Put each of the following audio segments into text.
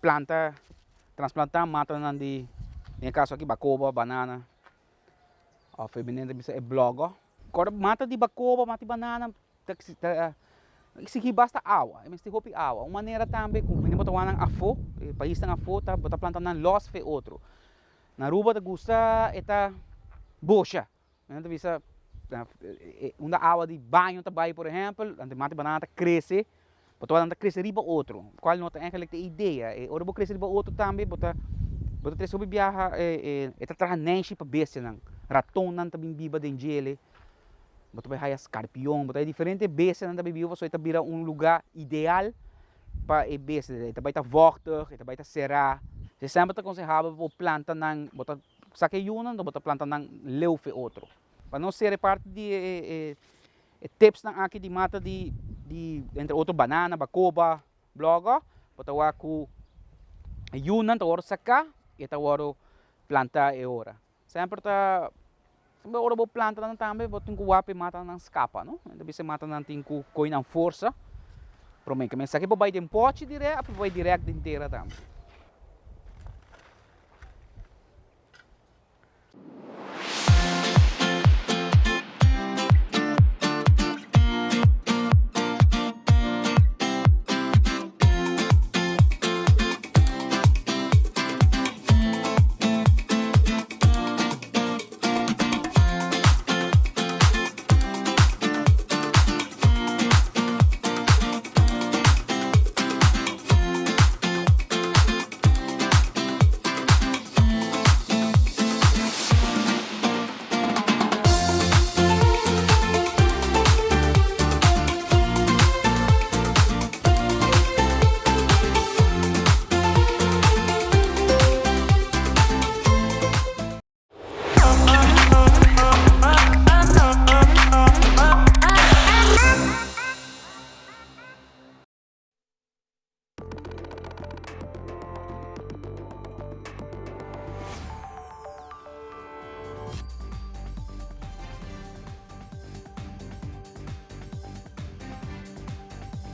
planta, transplantá matanan di, den e kaso aki bakoba, banana, òf e benen ta bisa e blògò. Kòrda mata di bakoba, mata di banana ta ta eksigí basta awa, e mester hopi awa. Un manera tambe ku hende bo ta wak nan afó, e paisnan afó ta bo ta planta nan lòs fe otro. Na Aruba ta gusta e ta bosha. Nan ta bisa unda awa di baño ta bai por ehempel, anto mata banana ta crece, bo ta wak nan ta crece riba otro, cual no ta eigenlijk e idea. E ora bo crece riba otro tambe bo ta bo ta trece hopi biaha e ta traha neishi pa bestianan, ratonnan ta bin biba den djele, bo ta bai haya scarpion, bo ta haya diferente bestianan ta bin biba pasobra e ta bira un lugar ideal pa e bestia, e ta bai ta vochtig, e ta bai ta sera. Semper ta consehabel pa bo planta nan, bo ta Sa ke yunan bo ta planta nan leu fe otro. Pa nos sere parti di e tipsnan aki di mata di entre otro banana, bakoba, blogo, bo ta wak ku e yunan ta wòrdu saká i e ta wòrdu plantá e ora. Semper ta semper ora bo planta nan tambe bo tin ku wak pa e matanan skapa no. Ta bisa e matanan tin ku kohe nan forsa promé ke mester. Esaki por bai den pòchi dirèk òf por bai dirèk den tera tambe.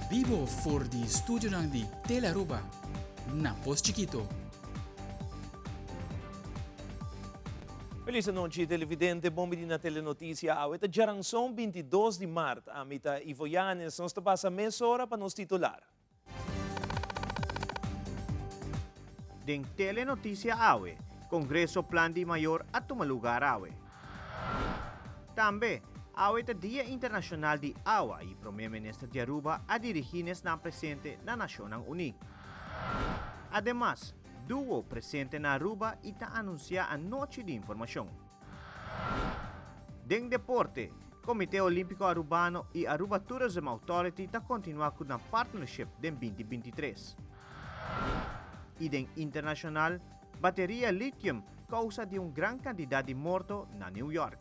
Bibo for di studionan di Telearuba na Pos Chikito. Feliz anochi televidente, bon bini na Telenoticia. Awe ta djaranson 22 di maart. Ami ta Ivo Yanes. Nos ta pasa mesora pa nos titular. Den Telenoticia awe, Congreso Plan di Mayor a tuma lugar awe. Tambe, awe ta Dia Internacional di Awa y Prome Minister di Aruba a dirigi n'esnan presente na Nacionnan Uni. Ademas, Duo presente na Aruba y ta anuncia anochi di informacion. Den deporte, Comite Olimpico Arubano y Aruba Tourism Authority ta continua cu nan partnership den 2023. Y den internacional, bateria lithium causa di un gran cantidad di morto na New York.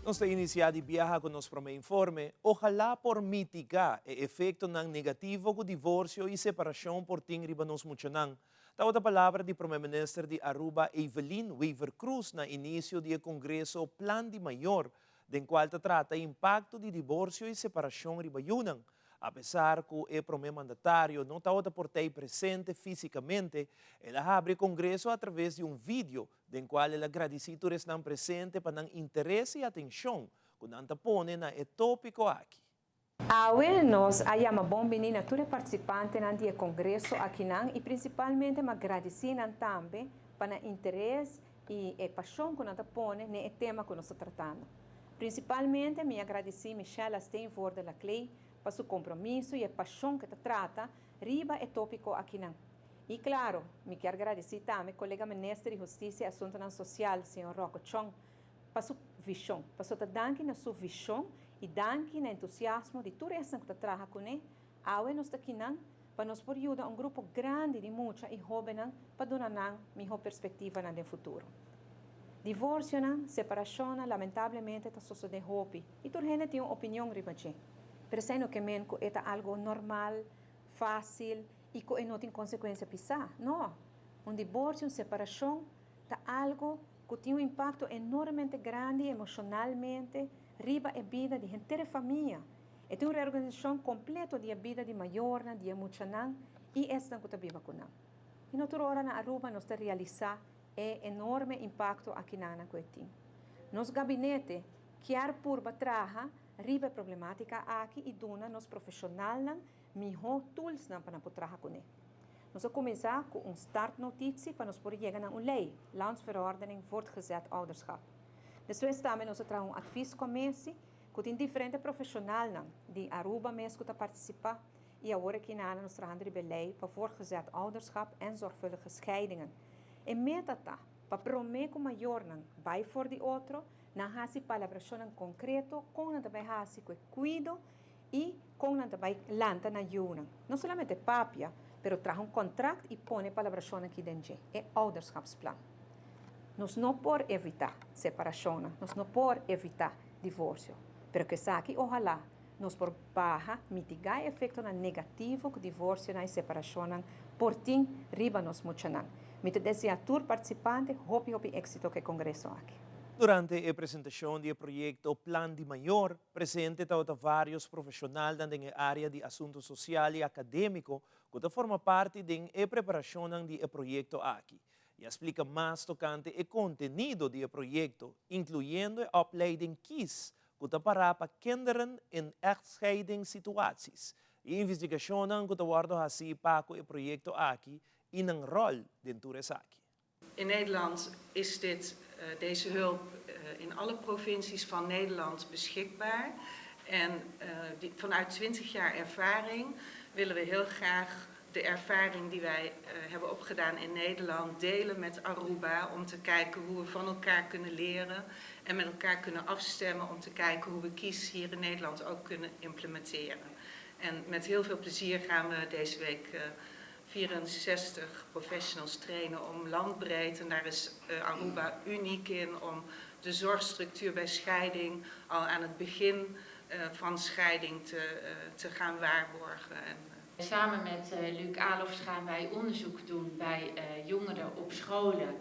Nos ta inisiá di biaha ku nos promé informe. Ojalá por mitigá e efektonan negativo ku divorsio i separashon por tin riba nos muchanan. Tabata palabra di Promé Minister di Aruba Evelyn Wever-Croes na inisio di e kongreso Plan di Mayor, den kual ta trata e impakto di divorsio i separashon riba yunan. Apesar ku e promé mandatario no tabata por t'ei presente físikamente, el a habri e kongreso atraves di un video den kual el a gradisí tur esnan presente pa nan interes i atenshon ku nan ta pone na e tópiko aki. Awe nos a yama bon bini na tur e partisipantenan di e kongreso akinan i prinsipalmente m'a gradisí nan tambe pa nan interes i e pashon ku nan ta pone n'e e tema ku nos ta tratando. Prinsipalmente mi a gradisí Michella Steenvoorde Laclay pa su kompromiso i e pashon ku e ta trata riba e tópiko akinan. I klaro, mi kier gradisí tambe kolega Minister di Hustisia i Asuntunan Sosial, señor Rocco Chong, pa su vishon. Pasobra ta danki na su vishon i danki na entusiasmo di tur esnan ku ta traha kuné, Awe nos ta kinan pa nos por yuda un grupo grandi di mucha i hóbennan pa duna nan mihó perspektivanan den futuro. Divorsionan, separashonnan lamentablemente ta sosodé hopi i tur hende tin un opinion riba dje. Pero esei no ke men ku e ta algu normal, fásil i ku e no tin konsekuensia pisá. No! Un diborsio, un separashon ta algu ku tin un impakto enormemente grandi emoshonalmente. riba e bida di henter e famia. E tin un reorganisashon kompleto di e bida di mayornan, di e muchanan i esnan ku ta biba ku nan. I no tur ora na Aruba nos ta realisá e enorme impakto akinana ku e tin. Nos gabinete kier purba traha riba e problematika aki i duna nos profeshonalnan mihó toolsnan pa nan por traha kuné. Nos a kuminsá ku un startnotitie pa nos por yega na un lei, Landsverordening Voortgezet Ouderschap. Despues tambe nos a traha un adviescommissie ku tin diferente profeshonalnan di Aruba mes ku ta partisipá i awor aki na nos trahando riba e lei pa voortgezet ouderschap en zorgvuldige scheidingen. E meta ta pa promé ku mayornan bai for di otro, nan hasi palabrashonnan konkreto kon nan ta bai hasi ku e kuido i kon nan ta bai lanta nan yunan. No solamente papia, pero traha un kontrakt i pone palabrashonnan aki den dje, e ouderschapsplan. Nos no por evitá separashonnan, nos no por evitá divorsio, pero ku esaki ohalá nos por baha, mitigá e efektonan negativo ku divorsionan i separashonnan por tin riba nos muchanan. Mi ta deseá tur partisipante hopi hopi éksito ku e kongreso aki. Durante e presentashon di e proyekto Plan di Mayor, presente tabata vários profeshonalnan den e área di asuntu sosial i akadémiko ku ta forma parti den e preparashonnan di e proyekto aki i a splika mas tokante e kontenido di e proyekto, inkluyendo e opleiding KIS ku ta pará pa Kinderen in Echtscheidingssituaties i investigashonnan ku ta wòrdu hasí pa ku e proyekto aki i nan ròl den tur esaki. In Nederland is dit, deze hulp in alle provincies van Nederland beschikbaar. En vanuit 20 jaar ervaring willen we heel graag de ervaring die wij hebben opgedaan in Nederland delen met Aruba. Om te kijken hoe we van elkaar kunnen leren en met elkaar kunnen afstemmen om te kijken hoe we KIES hier in Nederland ook kunnen implementeren. En met heel veel plezier gaan we deze week 64 professionals trainen om landbreed, en daar is Aruba uniek in, om de zorgstructuur bij scheiding al aan het begin van scheiding te gaan waarborgen. En Samen met Luc Alofs gaan wij onderzoek doen bij jongeren op scholen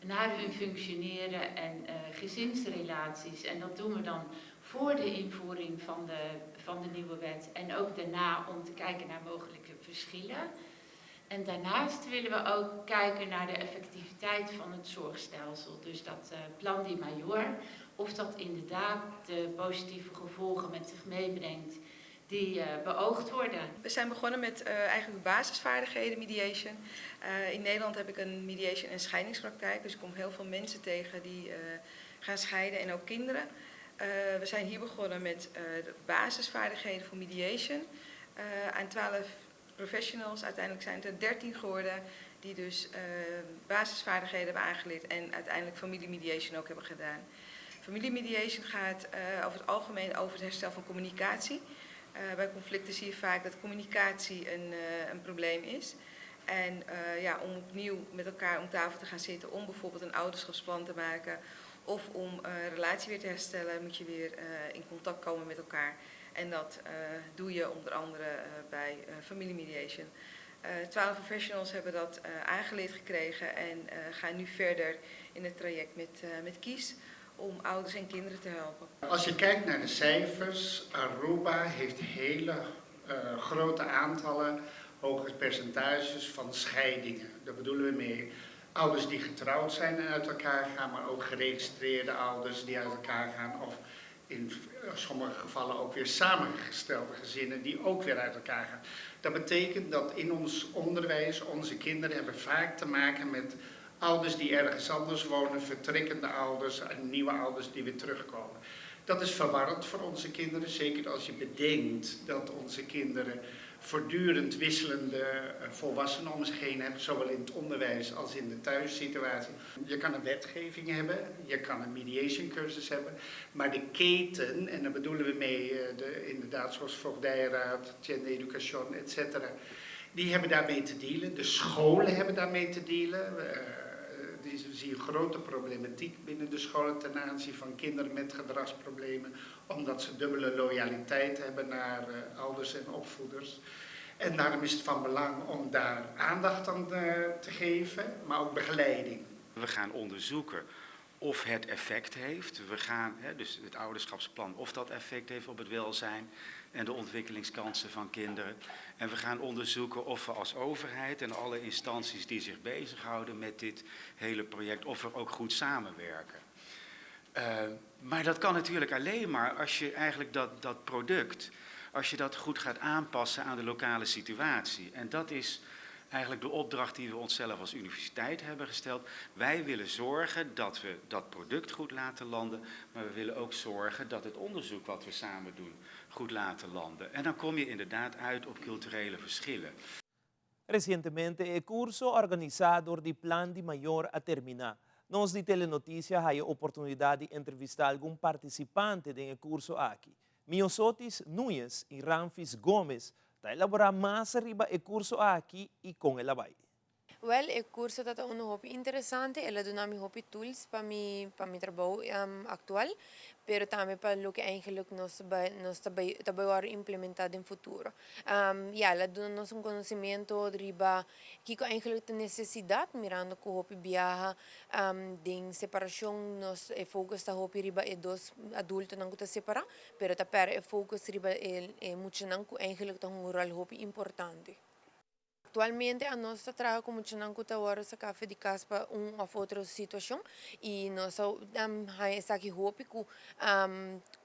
naar hun functioneren en gezinsrelaties. En dat doen we dan voor de invoering van de nieuwe wet en ook daarna om te kijken naar mogelijke verschillen. En daarnaast willen we ook kijken naar de effectiviteit van het zorgstelsel. Dus dat Plan di Mayor, of dat inderdaad de positieve gevolgen met zich meebrengt die beoogd worden. We zijn begonnen met eigenlijk basisvaardigheden mediation. In Nederland heb ik een mediation- en scheidingspraktijk, dus ik kom heel veel mensen tegen die gaan scheiden en ook kinderen. We zijn hier begonnen met de basisvaardigheden voor mediation aan 12 professionals. Uiteindelijk zijn het er 13 geworden die dus basisvaardigheden hebben aangeleerd en uiteindelijk familiemediation ook hebben gedaan. Familiemediation gaat over het algemeen over het herstel van communicatie. Bij conflicten zie je vaak dat communicatie een probleem is. En ja, om opnieuw met elkaar om tafel te gaan zitten om bijvoorbeeld een ouderschapsplan te maken of om een relatie weer te herstellen, moet je weer in contact komen met elkaar. En dat doe je onder andere bij familiemediation. 12 professionals hebben dat aangeleerd gekregen en gaan nu verder in het traject met KIES om ouders en kinderen te helpen. Als je kijkt naar de cijfers, Aruba heeft hele grote aantallen, hoge percentages van scheidingen. Daar bedoelen we mee ouders die getrouwd zijn en uit elkaar gaan, maar ook geregistreerde ouders die uit elkaar gaan of in sommige gevallen ook weer samengestelde gezinnen die ook weer uit elkaar gaan. Dat betekent dat in ons onderwijs onze kinderen hebben vaak te maken met ouders die ergens anders wonen, vertrekkende ouders en nieuwe ouders die weer terugkomen. Dat is verwarrend voor onze kinderen, zeker als je bedenkt dat onze kinderen voortdurend wisselende volwassenen om zich heen hebben, zowel in het onderwijs als in de thuissituatie. Je kan een wetgeving hebben, je kan een mediation cursus hebben, maar de keten, en daar bedoelen we mee inderdaad zoals Voogdijraad, Gender Education, et cetera, die hebben daarmee te dealen. De scholen hebben daarmee te dealen. Die zie je grote problematiek binnen de scholen ten aanzien van kinderen met gedragsproblemen, omdat ze dubbele loyaliteit hebben naar ouders en opvoeders. En daarom is het van belang om daar aandacht aan te geven, maar ook begeleiding. We gaan onderzoeken of het effect heeft. We gaan, hè, dus het ouderschapsplan, of dat effect heeft op het welzijn en de ontwikkelingskansen van kinderen. En we gaan onderzoeken of we als overheid en alle instanties die zich bezighouden met dit hele project, of we ook goed samenwerken. Maar dat kan natuurlijk alleen maar als je eigenlijk dat product, als je dat goed gaat aanpassen aan de lokale situatie. En dat is eigenlijk de opdracht die we onszelf als universiteit hebben gesteld. Wij willen zorgen dat we dat product goed laten landen, maar we willen ook zorgen dat het onderzoek wat we samen doen goed laten landen. En dan kom je inderdaad uit op culturele verschillen. Recientemente e curso organisa door di Plan di Mayor a termina. Nos di Telenoticia a haya oportunidad di entrevista algun participante den e curso aki. Miosotis Nuñez y Ramfis Gomez ta elabora mas riba e curso aki y con el a bay. Wel, e curso ta ta uno hopi interesante, el a duna mi hopi tools pa mi pa mi trabou actual, pero tambe pa loke eigenlijk nos bay nos ta bay ta bay wòrdu implementá den futuro. Ya, el a duna nos un conocimiento riba kiko eigenlijk ta nesesidat, mirando ku hopi biaha den separashon nos e focus ta hopi riba e dos adultonan ku ta separá, pero ta pèrdè e focus riba e e muchanan ku eigenlijk ta hunga un ròl hopi importante. Aktualmente anos ta traha ku muchanan ku ta wòrdu saká for di kas pa un òf otro situashon i nos a haña esaki hopi ku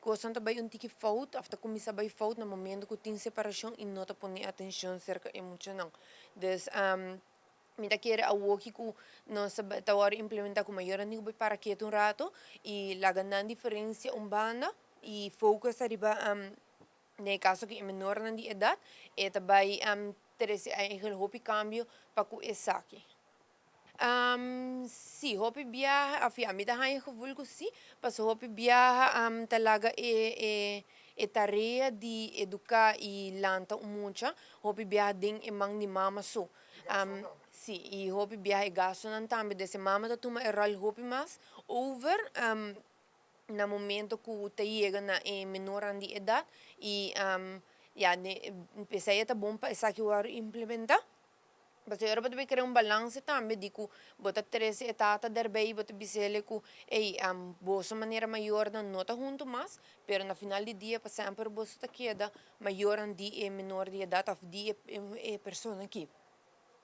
kosnan ta bai un tiki fout òf ta kuminsá bai fout na momento ku tin separashon i no ta pone atenshon serka e muchanan. Dus mi ta kere awoki ku nos ta wòrdu implementá ku mayornan tin ku bai para ketu un rato i laga nan diferensia un banda i focus ariba Den e kaso ku e menornan di edat, e ta bai trese eigel hopi kambio pa ku esaki. Sí, hopi biaha, òf ya, mi ta haña gevoel ku sí, pasobra hopi biaha ta laga e e tarea di eduká i lanta un mucha hopi biaha den e man di mama so. Sí, i hopi biaha e gastunan tambe, des e mama ta tuma e ròl hopi mas over. Na momento cu ta yega na e menornan di edad y ya pesey e ta bon pa esaki worde implementa pasobra ora bo ta bay crea un balance tambe di cu bo ta trece e tata derbey bo ta bisele cu ey boso manera mayornan no ta hunto mas pero na final di dia pa semper boso ta keda mayornan di e menor di edad of di e persona aki.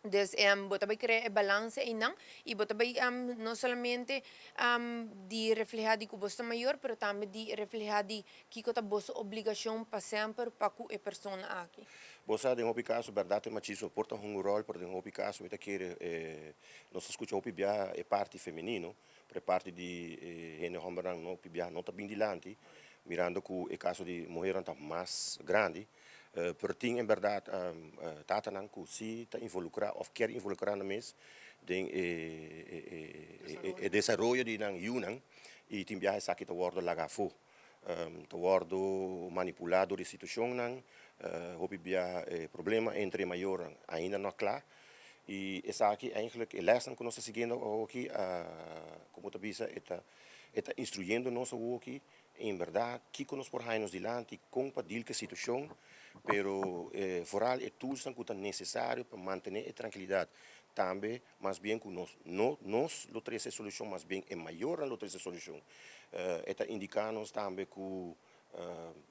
Dus bo ta bai krea e balanse einan i bo ta bai no solamente di reflehá di ku bo ta mayor pero tambe di reflehá di kiko ta boso obligashon pa semper pa ku e persona aki. Bo sa den hopi kaso bèrdat e machismo por ta hunga un ròl pero den hopi kaso mi ta kere nos ta skucha hopi biaha e parti femenino pero e parti di e hende hòmbernan no hopi biaha no ta bin dilanti mirando ku e kaso di muhernan ta mas grandi. Pero tin en berdad tatanan cu si ta involucra of kier involucra nan mes den e desaroyo di nan yunan y tin biaha esaki ta wordo laga afo, ta wordo manipula door di situacionnan, hopi biaha e problema entre e mayornan ainda no a cla y esaki eigenlijk e lesnan cu nos ta siguiendo awoki como ta bisa e ta instruyendo nos awoki En berdad, kiko nos por haña nos dilanti, kon pa deal ku e situashon, pero vooral e toolsnan ku ta nesesario pa mantené e trankilidat. Tambe, mas bien ku nos no nos lo trese e solushon, mas bien e mayornan lo trese e solushon. E ta indiká nos tambe ku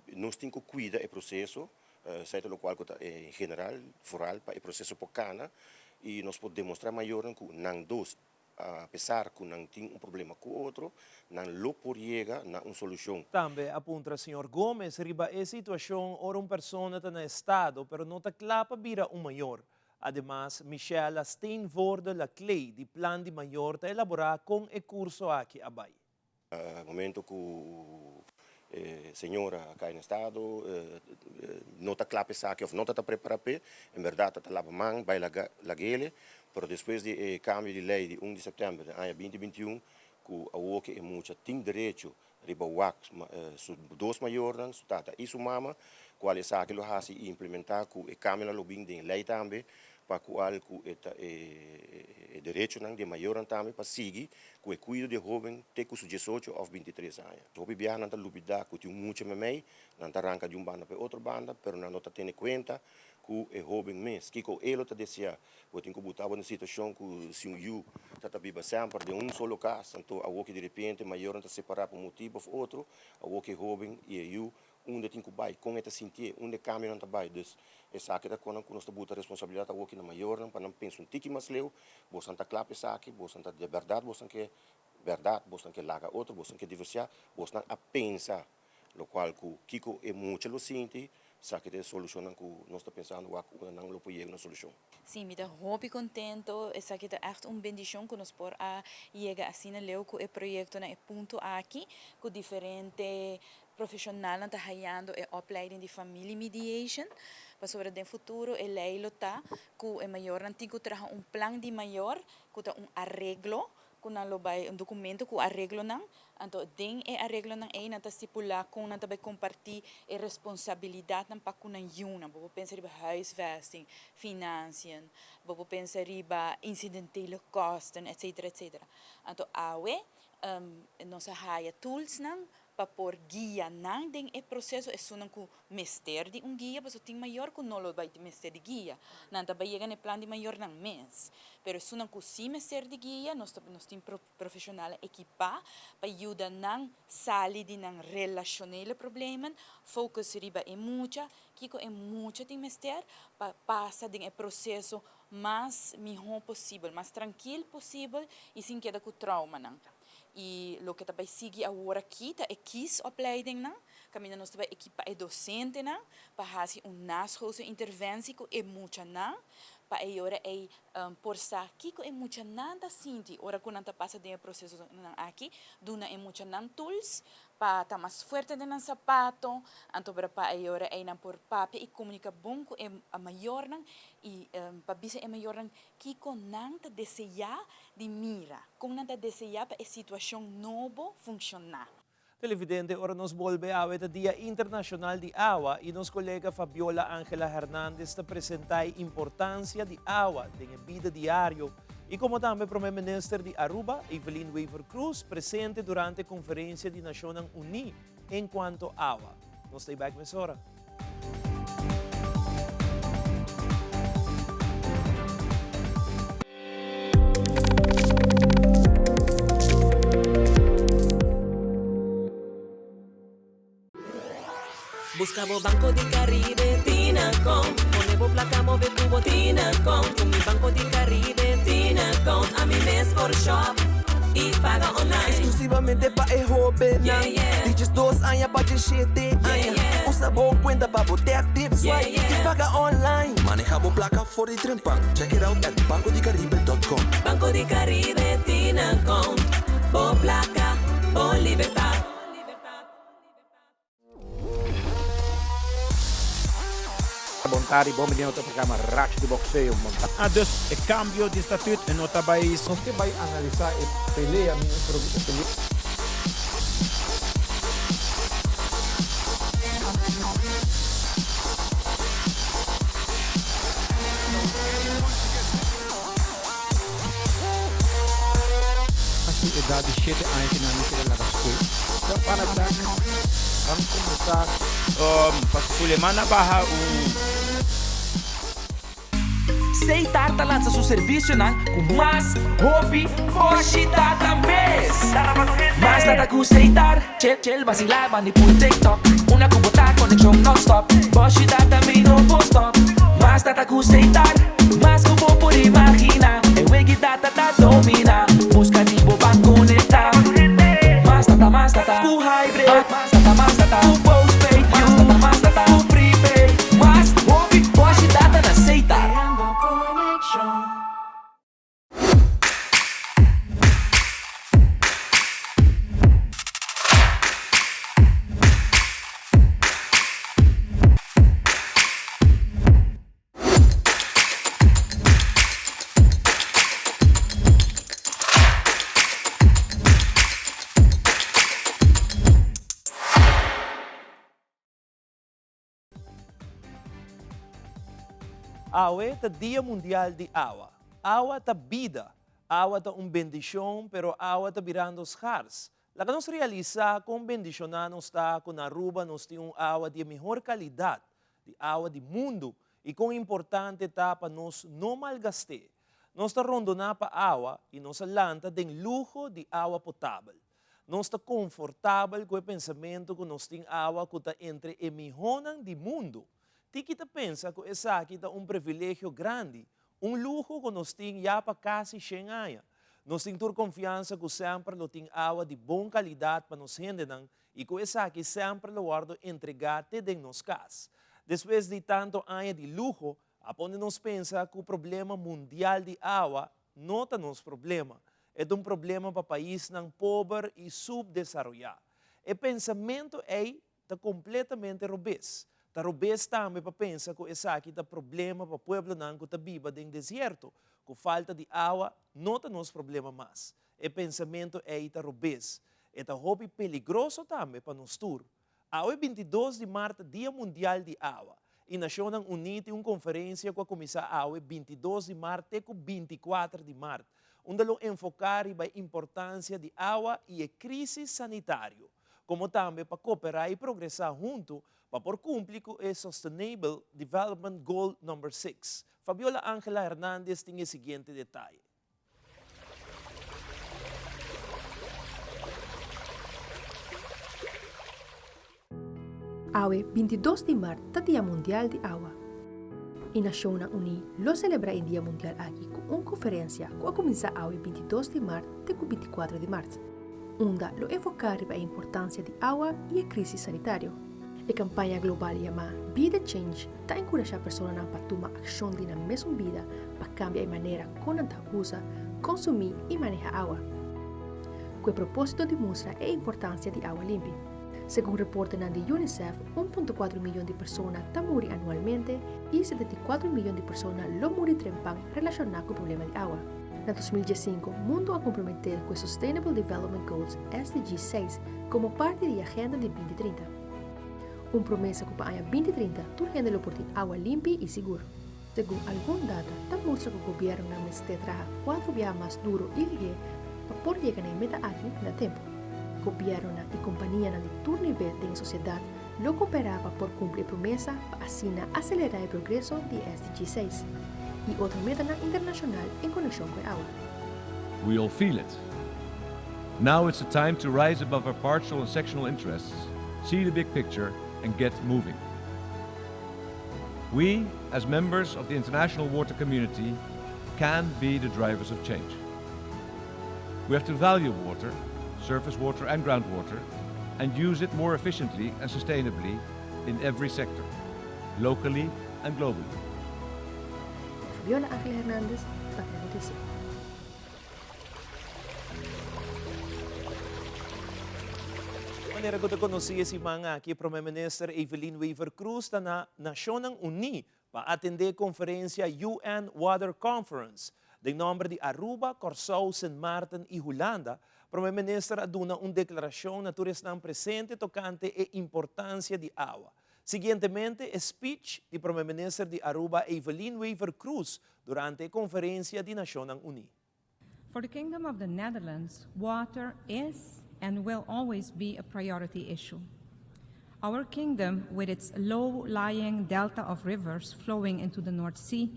nos tin ku kuida e proseso, esei ta lokual ku ta en general, vooral pa e proseso por kana i nos por demostrá mayornan ku nan dos A pesar cu nan tin un problema cu otro, nan lo por yega na un solucion. Tambe a puntra señor Gomez riba e situacion ora un persona ta na estado pero no ta cla pa bira un mayor. Ademas, Michella Steenvoorde-Laclay di Plan di Mayor ta elabora con e curso aki a bay. Momento cu e señora a cay na estado, no ta cla pa esaki of no ta ta prepara p'e, en berdad ta ta laba man bay lag'ele, pero despues di e cambio di ley di un di september di aña binti binti un, cu awor cu e mucha tin derecho riba wak su dos mayornan, su tata y su mama, cual esaki lo haci y implementa cu e cambionan lo bin den ley tambe, pa cual cu e ta e derechonan di e mayornan tambe pa sigui cu e cuido di e hoben te cu su diesocho of bintitres aña. Hopi biaha nan ta lubida cu tin un mucha memey, nan ta ranca di un banda pa e otro banda, pero nan no ta tene cuenta ku e hóben mes. Kiko e lo ta deseá? Bo tin ku buta bo den situashon ku si un yu ta ta biba semper den un solo kas, anto awor ki direpente mayornan ta separá pa un motibu òf otro, awor ki e hóben i e yu unda e tin ku bai, kon e ta sintié, unda e kambionan ta bai. Dus esaki ta konan ku nos ta buta responsabilidat awor ki na mayornan pa nan pensa un tiki mas leu, bosan ta kla pa esaki, bosan ta di bèrdat bosan ke bèrdat, bosan ke laga otro, bosan ke divorsiá, bosnan a pensa Lokual ku kiko e mucha lo sinti, esaki ta e solushonnan ku nos ta pensando wak unda nan lo por yega na solushon. Sí, mi ta hopi contento. Esaki ta echt un bendicion cu nos por a yega asina leu cu e proyecto na e punto aki, cu diferente profesionalnan ta hayando e opleiding di family mediation, pasobra den futuro e ley lo ta cu e mayornan tin cu traha un plan di mayor cu ta un areglo ku nan lo bai un dokumento ku areglonan, anto den e areglonan ei nan ta stipulá kon nan ta bai kompartí e responsabilidatnan pa ku nan yunan. Bo por pensa riba huisvesting, financiën, bo por pensa riba incidentele kosten, etcetera, etcetera. Anto awe nos a haya toolsnan pa por guia nan den e proseso, esunnan ku mester di un guia, pasobra tin mayor ku no lo bai mester di guia, nan ta bai yega na e plan di mayornan mes, pero esunnan ku si mester di guia, nos ta nos tin profeshonalnan ekipá pa yuda nan sali di nan relashonele problemen, focus riba e mucha, kiko e mucha tin mester pa pasa den e proseso mas mihó posibel, mas trankil posibel i sin keda ku traumanan. I loke ta bai sigui awor aki ta e kiesopleidingnan, kaminda nos ta bai ekipá e dosentenan pa hasi un naschoolse interventie ku e muchanan, pa e ora ei por sa kiko e muchanan ta sinti ora ku nan ta pasa den e prosesonan aki, duna e muchanan tools pa ta mas fuerte den nan sapato, anto bra pa e ora ei nan por papia i komunika bon ku e mayornan i pa bisa e mayornan Kiko nan ta deseá di mira? Kon nan ta deseá pa e situashon nobo funshoná? Televidente, ora nos bolbe awe ta Dia Internacional di Awa y nos colega Fabiola Angela Hernandez ta presenta e importancia di awa den e bida diario y como tambe Prome Minister di Aruba, Evelyn Wever-Croes, presente durante conferencia di Nacionnan Uni encuanto awa. Nos ta bek mesora. Busca bo Banco di Caribe Tinacom Pone bo placa move cu bo Tinacom Cu mi Banco di Caribe Tinacom Ami mes por shop y paga online. Exclusivamente pa e hobennan di diesdos aña pa diesshete aña. Usa bo cuenta pa bo tap, tip, swipe y paga online. Maneha bo placa for di trempan. Check it out at bancodicaribe dot com. Banco di Caribe Tinacom Bo placa, bo libertad. Bon tardi, bon bini na otro programa Racho di Boxeo. Bon tardi. Ah, dus e cambio di statuut e no ta bay. Nos ke bay analisa e pelea mi e pelea. A su edad di shete aña cu nan a keda laga school. Canada ban cuminsa. Paso Suleman a baha un. Seitar ta lansa su servisionan ku mas hopi boshi data mes. Mas data ku Seitar, chill chill basila bandi pul TikTok. Una ku bo ta konekshon nonstop, boshi data mi no por stop. Mas data ku Seitar, mas ku bo por imagina. E wegi data ta domina, buska di bo ban konekta. Mas data, mas data ku hybrid, mas data, mas data ku postpaid, mas data, mas data ku prepaid. Mas hopi boshi data na Seitar. Creando konekshon. Awe ta Dia Mundial di Awa. Awa ta bida. Awa ta un bendicion, pero awa ta birando schars. Laga nos realisa con bendiciona nos ta cu na Aruba nos tin un awa di e mihor calidad di awa di mundo. i kon importante ta pa nos no malgast'é. Nos ta rondoná pa awa i nos a lanta den luho di awa potabel. Nos ta konfortabel ku e pensamentu ku nos tin awa ku ta entre e mihónan di mundu. Tiki ta pensa ku esaki ta un privilegio grandi, un luho ku nos tin ya pa kasi shen aña. Nos tin tur konfiansa ku semper lo tin awa di bon kalidat pa nos hendenan i ku esaki semper lo wòrdu entregá te den nos kas. Despues di tantu aña di luho, a pone nos pensa ku problema mundial di awa no ta nos problema. E ta un problema pa paisnan pober i subdesaroyá. E pensamentu ei ta kompletamente robes. Ta robes tambe pa pensa ku esaki ta problema pa pueblonan ku ta biba den desierto, ku falta di awa no ta nos problema mas. E pensamentu ei ta robes. E ta hopi peligroso tambe pa nos tur. Awe 22 di mart ta Dia Mundial di Awa i Nashonnan Uní tin un konferensia ku a kuminsá awe 22 di mart te ku 24 di mart, unda lo enfoká riba e importansia di awa i e krísis sanitario, komo tambe pa koperá i progresá huntu pa por kumpli ku e Sustainable Development Goal number 6. Fabiola Angela Hernandez tin e siguiente detaye. Awe 22 di mart ta Dia Mundial di Awa. E Nashonnan Uní lo selebrá e dia mundial aki ku un konferensia ku a kuminsá awe 22 di mart te ku 24 di mart, unda lo enfoká riba e importansia di awa i e krísis sanitario. E kampaña global yamá Be the Change ta enkurashá personanan pa tuma akshon di nan mesun bida pa kambia e manera kon nan ta usa, konsumí i manehá awa. Ku e propósito di mustra e importansia di awa limpi. Segun reportenan di UNICEF, un punto kuatro miyon di persona ta muri anualmente i 74 miyon di persona lo muri trempan relashoná ku problema di awa. Na 2015, mundu a komprometé ku e Sustainable Development Goals, SDG 6, komo parti di e Agenda di 2030. Un promesa ku pa aña 2030 tur hende lo por tin awa limpi i sigur. Segun algun data ta mustra ku gobièrnunan mester traha kuatro biaha mas duro i lihé pa por yega na e meta aki na tempu. Gobièrnunan i kompanianan di tur nivel den e sosiedat lo koperá pa por kumpli e promesa pa asina aselerá e progreso di e SDG 6 i otro metanan internashonal en konekshon ku e awa. We all feel it. Now it's the time to rise above our partial and sectional interests, see the big picture and get moving. We, as members of the international water community, can be the drivers of change. We have to value water, surface water and groundwater, and use it more efficiently and sustainably in every sector, locally and globally. Fabiola Angela Hernandez, pa Telenoticia. Manera ku ta konosí e siman aki, Prome Minister Evelyn Wever-Croes ta na Nashonnan Uní pa atendé konferensia UN Water Conference. Den nòmber di Aruba, Kòrsou, Sint Maarten i Hulanda, Prome Minister a duna un deklarashon na tur esnan presente tokante e importansia di awa. Siguientemente e speech di Prome Minister di Aruba Evelyn Wever-Croes durante e konferensia di Nashonnan Uní. For the Kingdom of the Netherlands, water is and will always be a priority issue. Our kingdom, with its low-lying delta of rivers flowing into the North Sea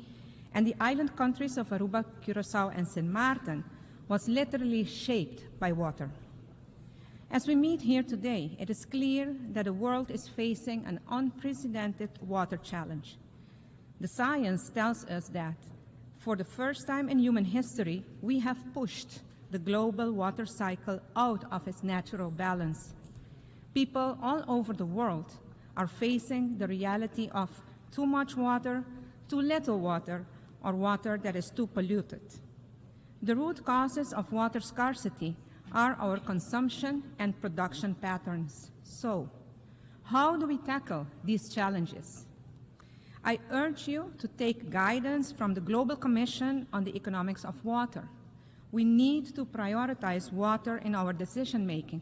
and the island countries of Aruba, Curaçao and St. Maarten, was literally shaped by water. As we meet here today, it is clear that the world is facing an unprecedented water challenge. The science tells us that for the first time in human history, we have pushed the global water cycle out of its natural balance. People all over the world are facing the reality of too much water, too little water, or water that is too polluted. The root causes of water scarcity are our consumption and production patterns. So, how do we tackle these challenges? I urge you to take guidance from the Global Commission on the Economics of Water. We need to prioritize water in our decision making,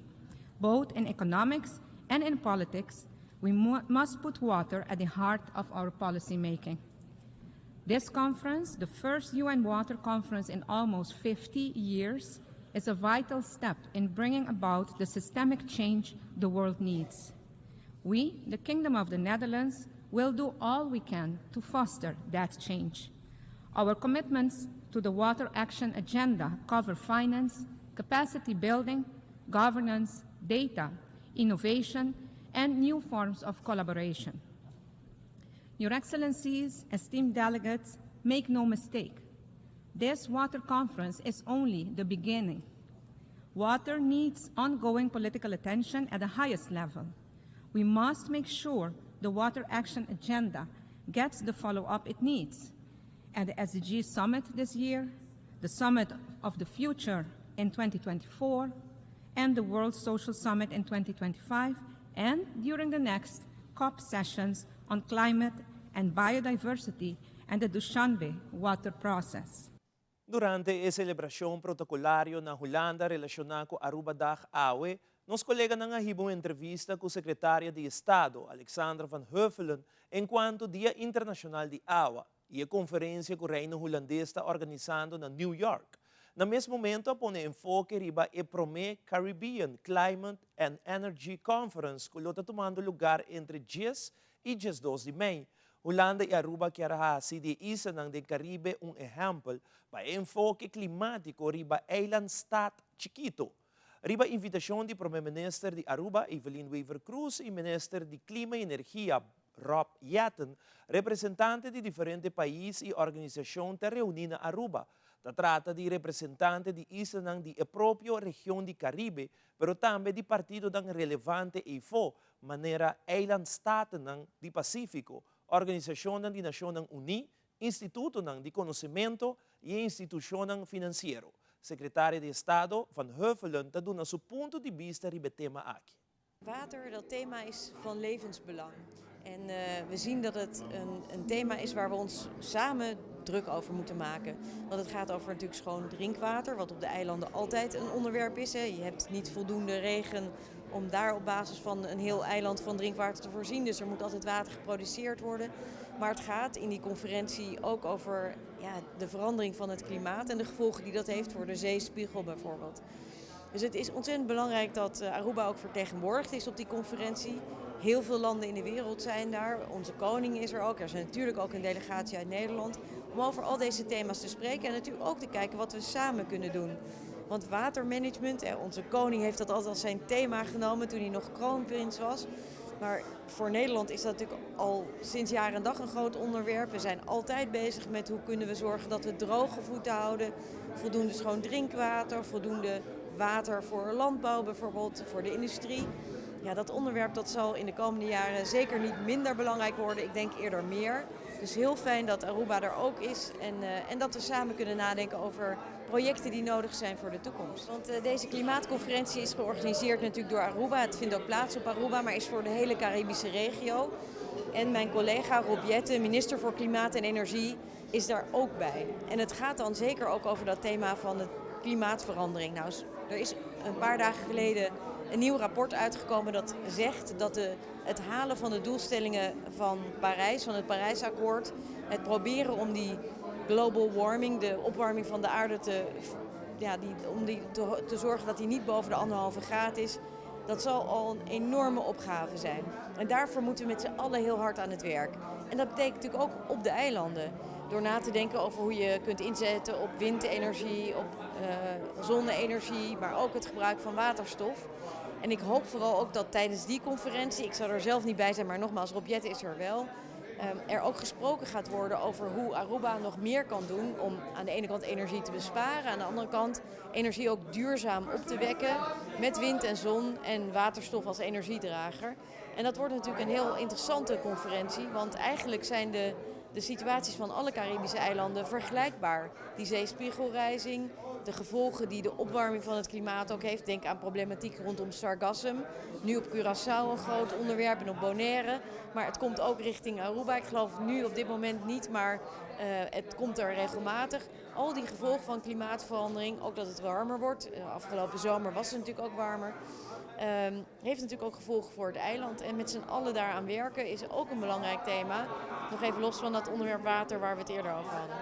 both in economics and in politics. We must put water at the heart of our policy making. This conference, the first UN Water Conference in almost 50 years, is a vital step in bringing about the systemic change the world needs. We, the Kingdom of the Netherlands, We'll do all we can to foster that change. Our commitments to the Water Action Agenda cover finance, capacity building, governance, data, innovation, and new forms of collaboration. Your Excellencies, esteemed delegates, make no mistake. This water conference is only the beginning. Water needs ongoing political attention at the highest level. We must make sure the Water Action Agenda gets the follow up it needs. At the SDG Summit this year, the Summit of the Future in 2024, and the World Social Summit in 2025, and during the next COP sessions on climate and biodiversity and the Dushanbe water process. Durante e selebrashon protokolario na Hulanda relashoná ku Arubadag awe, nos koleganan a hiba un entrevista ku Sekretaria di Estado, Alexandra van Huffelen, enkuanto Dia Internashonal di Awa i e konferensia ku Reino Hulandes ta organisando na New York. Na mes momento a pone enfoke riba e promé Caribbean Climate and Energy Conference ku lo ta tumando lugar entre djes i 12 di mei, Hulanda i Aruba kier hasi di e islanan den Karibe un ehèmpel pa e enfoke klimátiko riba eilandstaat chikito. Riba invitashon di Prome Minister di Aruba, Evelyn Wever-Croes i Minister di Klima i Energia, Rob Jetten, representante di diferente pais i organisashon ta reuní na Aruba. Ta trata di representante di islanan di e propio region di Karibe, pero tambe di partidonan relevante eifó, manera eilandstatennan di Pasífiko, organisashonnan di Nashonnan Uní, institutonan di konosementu i e institushonnan finansiero. Sekretaria di Estado Van Huffelen ta duna su punto di bista riba e tema aki. Water, dat thema is van levensbelang. En uh, we zien dat het een, een thema is waar we ons samen druk over moeten maken. Want het gaat over natuurlijk schoon drinkwater, wat op de eilanden altijd een onderwerp is. Hè. Je hebt niet voldoende regen om daar op basis van een heel eiland van drinkwater te voorzien. Dus er moet altijd water geproduceerd worden. Maar het gaat in die conferentie ook over ja, de verandering van het klimaat en de gevolgen die dat heeft voor de zeespiegel bijvoorbeeld. Dus het is ontzettend belangrijk dat eh, Aruba ook vertegenwoordigd is op die conferentie. Heel veel landen in de wereld zijn daar. Onze koning is er ook. Er is natuurlijk ook een delegatie uit Nederland. Om over al deze thema's te spreken en natuurlijk ook te kijken wat we samen kunnen doen. Want watermanagement, onze koning heeft dat altijd als zijn thema genomen toen hij nog kroonprins was. Maar voor Nederland is dat natuurlijk al sinds jaar en dag een groot onderwerp. We zijn altijd bezig met hoe kunnen we zorgen dat we droge voeten houden. Voldoende schoon drinkwater, voldoende water voor landbouw bijvoorbeeld, voor de industrie. Ja, dat onderwerp dat zal in de komende jaren zeker niet minder belangrijk worden. Ik denk eerder meer. Dus heel fijn dat Aruba er ook is en, uh, en dat we samen kunnen nadenken over projecten die nodig zijn voor de toekomst. Want uh, deze klimaatconferentie is georganiseerd natuurlijk door Aruba. Het vindt ook plaats op Aruba, maar is voor de hele Caribische regio. En mijn collega Rob Jetten, minister voor Klimaat en Energie, is daar ook bij. En het gaat dan zeker ook over dat thema van de klimaatverandering. Nou, er is een paar dagen geleden een nieuw rapport uitgekomen dat zegt dat de, het halen van de doelstellingen van Parijs, van het Parijsakkoord, het proberen om die global warming, de opwarming van de aarde, te, ja, die, om die te, te zorgen dat die niet boven de anderhalve graad is, dat zal al een enorme opgave zijn. En daarvoor moeten we met z'n allen heel hard aan het werk. En dat betekent natuurlijk ook op de eilanden. Door na te denken over hoe je kunt inzetten op windenergie, op uh, zonne-energie, maar ook het gebruik van waterstof. En ik hoop vooral ook dat tijdens die conferentie, ik zal er zelf niet bij zijn, maar nogmaals, Rob Jetten is er wel, um, er ook gesproken gaat worden over hoe Aruba nog meer kan doen om aan de ene kant energie te besparen, aan de andere kant energie ook duurzaam op te wekken met wind en zon en waterstof als energiedrager. En dat wordt natuurlijk een heel interessante conferentie, want eigenlijk zijn de, de situaties van alle Caribische eilanden vergelijkbaar. Die zeespiegelrijzing, de gevolgen die de opwarming van het klimaat ook heeft. Denk aan problematiek rondom sargassum. Nu op Curaçao een groot onderwerp en op Bonaire. Maar het komt ook richting Aruba. Ik geloof nu op dit moment niet, maar uh, het komt er regelmatig. Al die gevolgen van klimaatverandering, ook dat het warmer wordt. Eh, afgelopen zomer was het natuurlijk ook warmer. Um, heeft natuurlijk ook gevolgen voor het eiland. En met z'n allen daaraan werken is ook een belangrijk thema. Nog even los van dat onderwerp water waar we het eerder over hadden.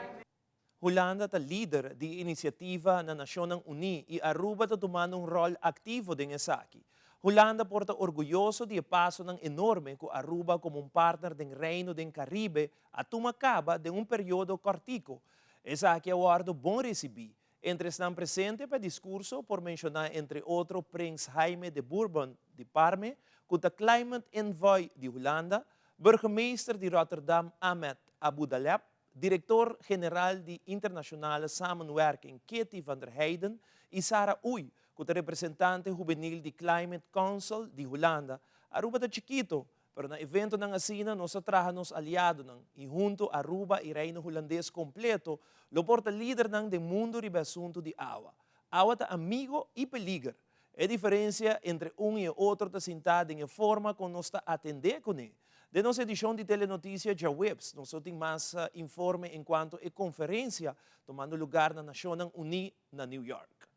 Hulanda ta lider di e inisiativa na Nashonnan Uní i Aruba ta tumando un ròl aktivo den esaki. Hulanda por ta orguyoso di e pasonan enorme ku Aruba komo un partner den Reino den Karibe a tuma kaba den un periodo kòrtiku. Esaki a wòrdu bon risibí. Entre esnan presente pa e diskurso por menshoná entre otro Prins Jaime de Bourbon di Parme, ku ta Climate Envoy di Hulanda, Burgemeester di Rotterdam Ahmed Aboutaleb, Direktor General di Internationale Samenwerking Kitty van der Heijden i Sara Oei, ku ta representante hubenil di Climate Council di Hulanda. Aruba ta chikito, pero na eventonan asina nos ta traha nos aliadonan i hunto Aruba i Reino Hulandes kompleto lo por ta lidernan den mundu riba e asuntu di awa. Awa ta amigo i peliger. E diferensia entre un i e otro ta sintá den e forma kon nos ta atendé kuné. Den nos edishon di Telenotisia djaweps nos lo tin mas informe enkuanto e konferensia tomando lugar na Nashonnan Uní na New York.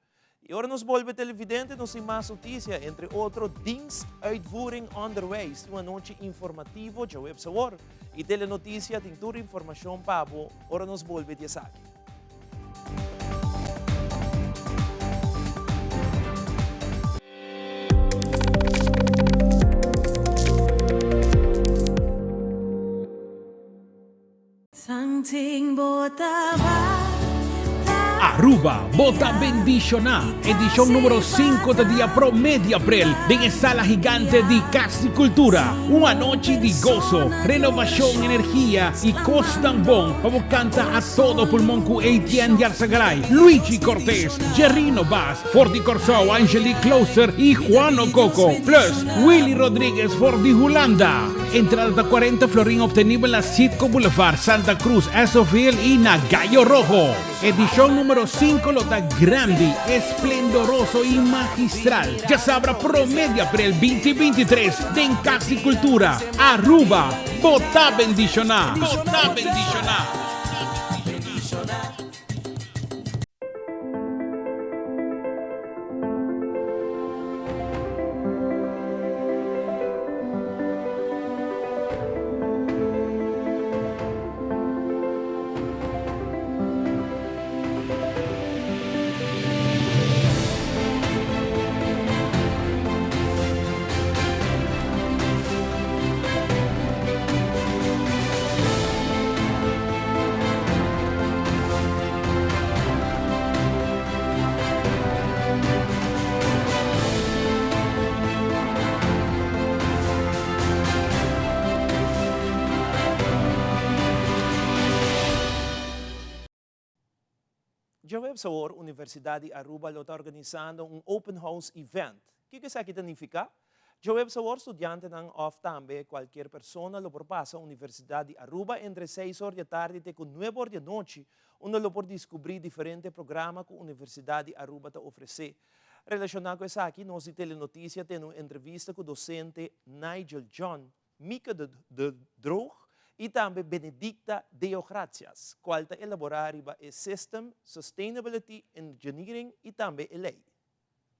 I ora nos bolbe televidente nos tin mas notisia, entre otro Dienst Uitvoering Onderwijs tin un anochi informativo djaweps awor. I Telenotisia tin tur informashon pa bo ora nos bolbe di esaki. Aruba, bo ta bendiciona! Edicion numero sinku ta dia prome di april den e sala gigante di Cas di Cultura. Un anochi di goso, renovacion, energia y cosnan bon pa bo canta a todo pulmon cu Etienne Yarzagaray, Luigi Cortez, Jerrino Baas, for di Corsou, Angelique Klooster y Juano Coco, plus Willy Rodriguez for di Hulanda. Entrada ta 40 florin obtenibel na Citgo Boulevard, Santa Cruz, Esso-ville y na Gallo Rojo. Edicion numero 5 lo ta grandi, esplendoroso y magistral. Djasabra prome di april 2023 den Cas di Cultura, Aruba. Bo ta bendiciona! Bo ta bendiciona! Djaweps awor Universidad di Aruba lo ta organisando un Open House Event. Kiko esaki ta nifica? Djaweps awor studiantenan of tambe cualkier persona lo por pasa Universidad di Aruba entre seis or di atardi te cu nuebe or di anochi unda lo por descubri diferente programa cu Universidad di Aruba ta ofrece. Relaciona cu esaki nos di Telenoticia tene un entrevista cu docente Nigel John, Mieke de Droog y tambe Benedicta Deogratias, cual ta elabora riba e System Sustainability Engineering y tambe e ley.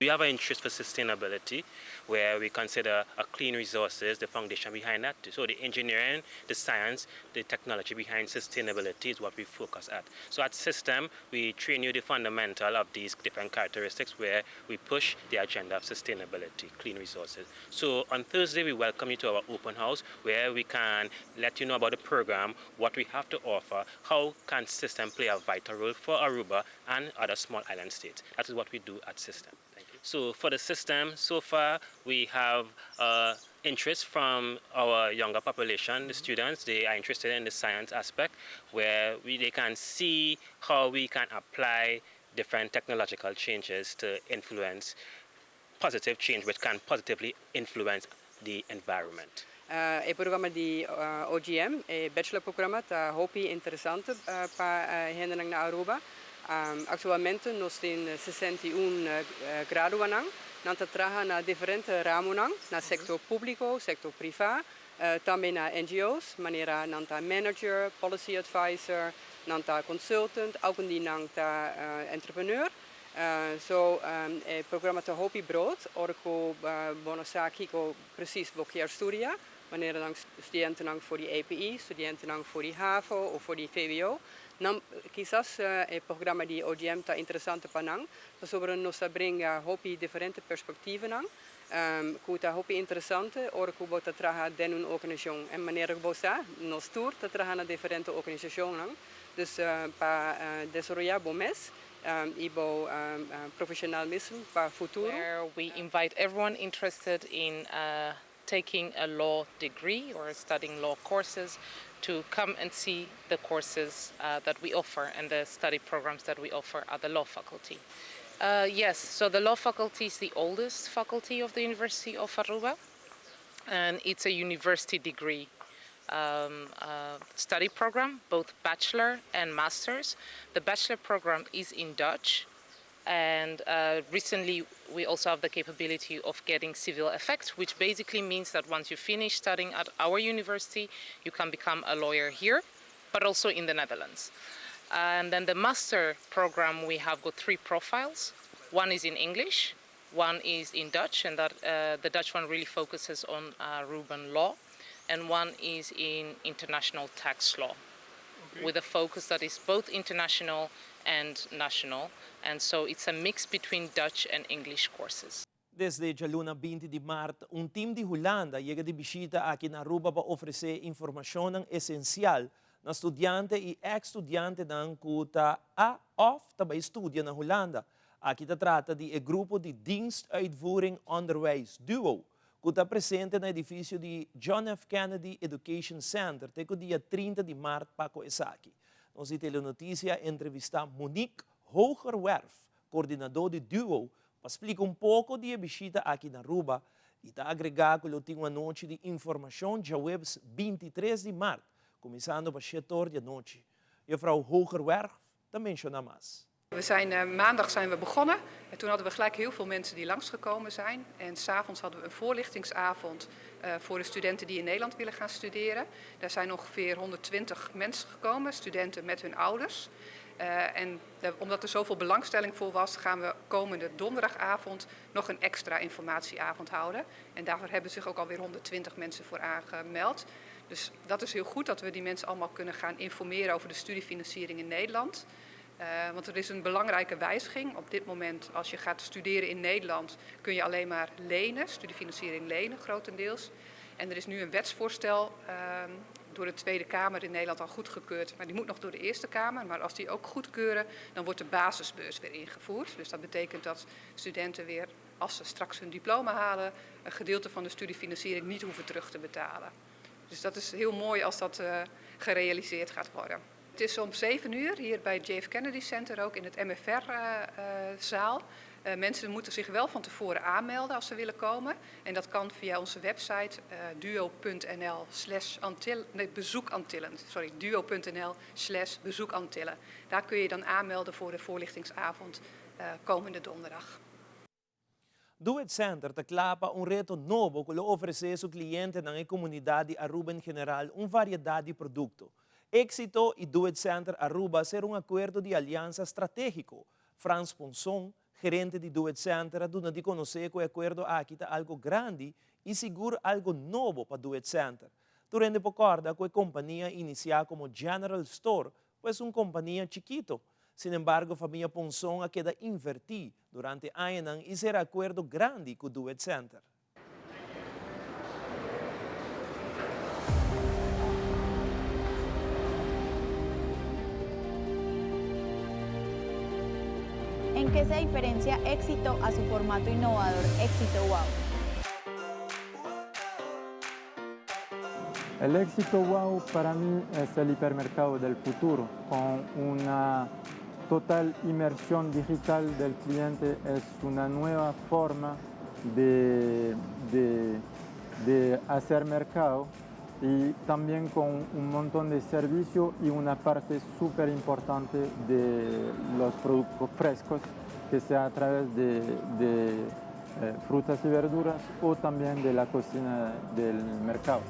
We have an interest for sustainability where we consider a clean resources, the foundation behind that. So the engineering, the science, the technology behind sustainability is what we focus at. So at System, we train you the fundamental of these different characteristics where we push the agenda of sustainability, clean resources. So on Thursday, we welcome you to our open house where we can let you know about the program, what we have to offer, how can System play a vital role for Aruba and other small island states. That is what we do at System. Thank you. So for the system, so far we have uh, interest from our younger population, the students. They are interested in the science aspect where we, they can see how we can apply different technological changes to influence positive change which can positively influence the environment. E programa di OGM, e bachelor programa, ta hopi interesante pa hendenan na Aruba. Actualmente nos tin 61 graduanan. Nan ta traha na diferente ramonan, na sector publico, sector priva, tambe na NGO's, manera nan ta manager, policy advisor, nan ta consultant, algun di nan ta entrepreneur. So e programa ta hopi broad ora cu bo no sa kico precies bo kier studia, manera nan studiantenan for di EPI, studiantenan for di havo of for di vwo. Nan kisas e programa di OGM ta interesante pa nan pasobra nos ta bringa hopi diferente perspectivanan. Ku ta hopi interesante ora ku bo ta traha den un organisashon. En manera ku bo sa, nos tur ta traha na diferente organisashonnan. Dus pa desaroyá bo mes i bo profeshonalmism pa futuro. Where we invite everyone interested in taking a law degree or studying law courses to come and see the courses that we offer and the study programs that we offer at the law faculty. Yes, so the law faculty is the oldest faculty of the University of Aruba and it's a university degree um, uh, study program, both bachelor and master's. The bachelor program is in Dutch and uh, recently we also have the capability of getting civil effect, which basically means that once you finish studying at our university, you can become a lawyer here, but also in the Netherlands. And then the master program, we have got three profiles. One is in English, one is in Dutch, and that uh, the Dutch one really focuses on uh, Ruben law, and one is in international tax law, okay. with a focus that is both international and national. And so it's a mix between Dutch and English courses. Desde djaluna 20 di mart, un tim di Hulanda yega di bishita aki na Aruba pa ofresé informashonnan esensial na studiante i eks studiantenan ku ta a òf ta bai studia na Hulanda. Aki ta trata di e grupo di Dienst Uitvoering Onderwijs, duo, ku ta presente na edifisio di John F. Kennedy Education Center te ku dia 30 di mart pa ku esaki. Nos di Telenoticia a entrevistá Monique Hoogerwerf, koordinadó di duo, pa splika un poko di e bishita aki na Aruba i ta agregá ku lo tin un anochi di informashon djaweps 23 di mart, kuminsando pa shetor di anochi. Juffrouw Hoogerwerf ta menshoná mas. We zijn, eh, maandag zijn we begonnen en toen hadden we gelijk heel veel mensen die langsgekomen zijn. En s'avonds hadden we een voorlichtingsavond uh, voor de studenten die in Nederland willen gaan studeren. Daar zijn ongeveer 120 mensen gekomen, studenten met hun ouders. Uh, en de, omdat er zoveel belangstelling voor was, gaan we komende donderdagavond nog een extra informatieavond houden. En daarvoor hebben zich ook alweer 120 mensen voor aangemeld. Dus dat is heel goed dat we die mensen allemaal kunnen gaan informeren over de studiefinanciering in Nederland. Uh, want er is een belangrijke wijziging. Op dit moment, als je gaat studeren in Nederland, kun je alleen maar lenen, studiefinanciering lenen grotendeels. En er is nu een wetsvoorstel uh, door de Tweede Kamer in Nederland al goedgekeurd. Maar die moet nog door de Eerste Kamer. Maar als die ook goedkeuren, dan wordt de basisbeurs weer ingevoerd. Dus dat betekent dat studenten weer, als ze straks hun diploma halen, een gedeelte van de studiefinanciering niet hoeven terug te betalen. Dus dat is heel mooi als dat uh, gerealiseerd gaat worden. Het is om 7 uur hier bij het JF Kennedy Center, ook in het MFR-zaal. Uh, mensen moeten zich wel van tevoren aanmelden als ze willen komen. En dat kan via onze website uh, duo.nl slash nee, bezoekantillen. Sorry, duo.nl slash bezoekantillen. Daar kun je dan aanmelden voor de voorlichtingsavond uh, komende donderdag. Do It Center ta kla pa un reto nobo ku lo ofresé su klientenan i komunidat di Aruba en general un variedat di produkto. Éxito i Do It Center Aruba a sera un akuerdo di aliansa stratégiko. Frans Ponson, gerente di Do It Center a duna di konosé ku e akuerdo aki ta algu grandi i sigur algu nobo pa Do It Center. Tur hende por kòrda ku e kompania a inisiá komo General Store, pues un kompania chikito. Sin embargo, famia Ponson a keda invertí durante añanan i sera akuerdo grandi ku Do It Center. ¿En qué se diferencia Éxito a su formato innovador Éxito Wow? El Éxito Wow para mí es el hipermercado del futuro, con una total inmersión digital del cliente, es una nueva forma de, de, de hacer mercado y también con un montón de servicio y una parte súper importante de los productos frescos que sea a través de, de eh, frutas y verduras o también de la cocina del mercado.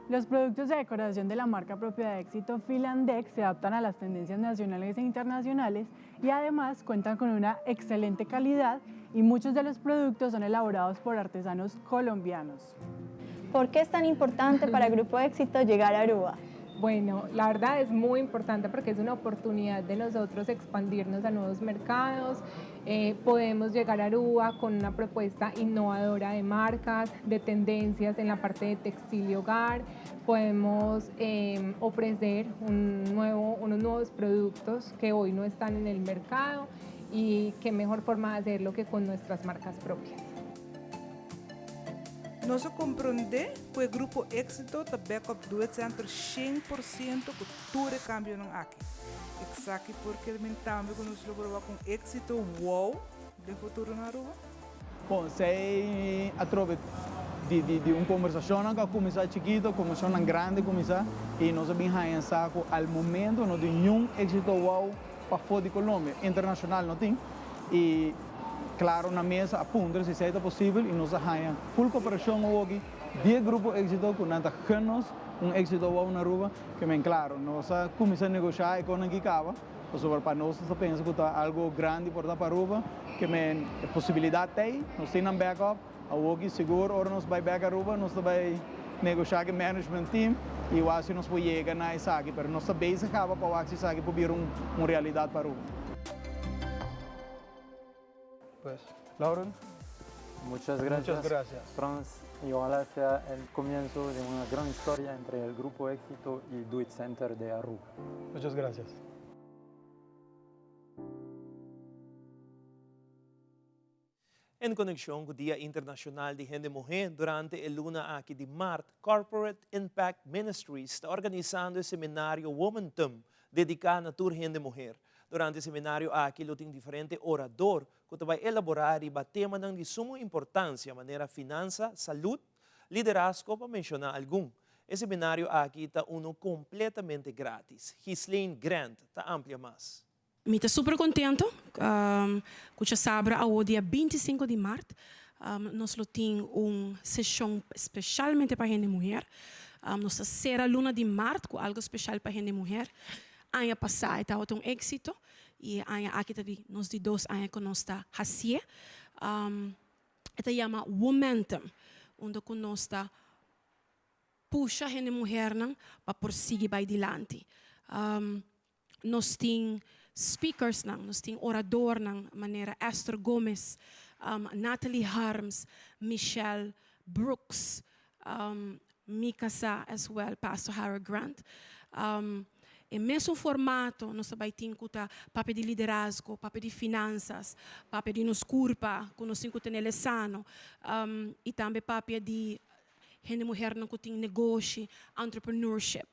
Los productos de decoración de la marca propia de éxito Filandex se adaptan a las tendencias nacionales e internacionales y además cuentan con una excelente calidad y muchos de los productos son elaborados por artesanos colombianos. ¿Por qué es tan importante para Grupo Éxito llegar a Aruba? Bueno, la verdad es muy importante porque es una oportunidad de nosotros expandirnos a nuevos mercados. Eh, podemos llegar a Aruba con una propuesta innovadora de marcas, de tendencias en la parte de textil y hogar. Podemos eh, ofrecer un nuevo, unos nuevos productos que hoy no están en el mercado y qué mejor forma de hacerlo que con nuestras marcas propias. Nos a komprondé ku e Grupo Éxito ta back up Doet Center 100% ku tur e kambionan aki. Esaki por ker men tambe ku nos lo proba ku un éxito wow den futuro na Aruba? Bon, esei atrobe di di di un kombersashonnan ku a kuminsá chikito, kombersashonnan grandi kuminsá i nos a bin haña sa ku al momento no tin niun éxito wow pafó di Colombia, internashonal no tin. I klaro na mesa a puntra si esei ta posibel i nos a haña full koperashon awoki di e grupo Éxito ku nan ta gun nos un éxito awou na Aruba. Ke men klaro nos a kuminsá negoshá e konan ki kaba pasobra pa nos nos ta pensa ku ta algo grandi por ta pa Aruba. Ke men e posibilidat ta ei, nos tin nan back up. Awoki sigur ora nos bai bek Aruba nos ta bai negoshá ku e management team i wak si nos por yega na esaki, pero nos ta bezig kaba pa wak si esaki por bira un realidat pa Aruba. Pues, Lauren. Muchas gracias. Muchas gracias. Frans, y ojalá sea el comienzo de una gran historia entre el Grupo Éxito y Do It Center de Aruba. Muchas gracias. En konekshon ku Dia Internashonal di Hende Muhé durante e luna aki di mart, Corporate Impact Ministries ta organisando e seminario Womentum dediká na tur hende muher. Durante e seminario aki lo tin diferente orador ku ta bai elaborá riba temanan di sumo importansia manera finansa, salud, liderazgo pa menshoná algun. E seminario aki ta unu kompletamente grátis. Ghislaine Grant ta amplia mas. Mi ta super contento cu chasabra awo dia 25 di maart nos lo tin un sesion specialmente pa hende muher. Nos ta cera luna di maart cu algo special pa hende muher. Aña pasa e tabata un exito y e aña aki ta di nos di dos aña cu nos ta haci'e. E ta yama Womentum unda cu nos ta pusha hende muhernan pa por sigui bay dilanti. Nos tin speakersnan, nos tin oradornan manera Esther Gomez, Natalie Harms, Michelle Brooks, mi casá as well, Pastor Harold Grant. E mesun formato nos ta bai tin cu ta papia di liderazgo, papia di finanzas, papia di nos curpa, cu nos tin cu tenele sano, y tambe papia di Hende muhernan ku tin negoshi, entrepreneurship.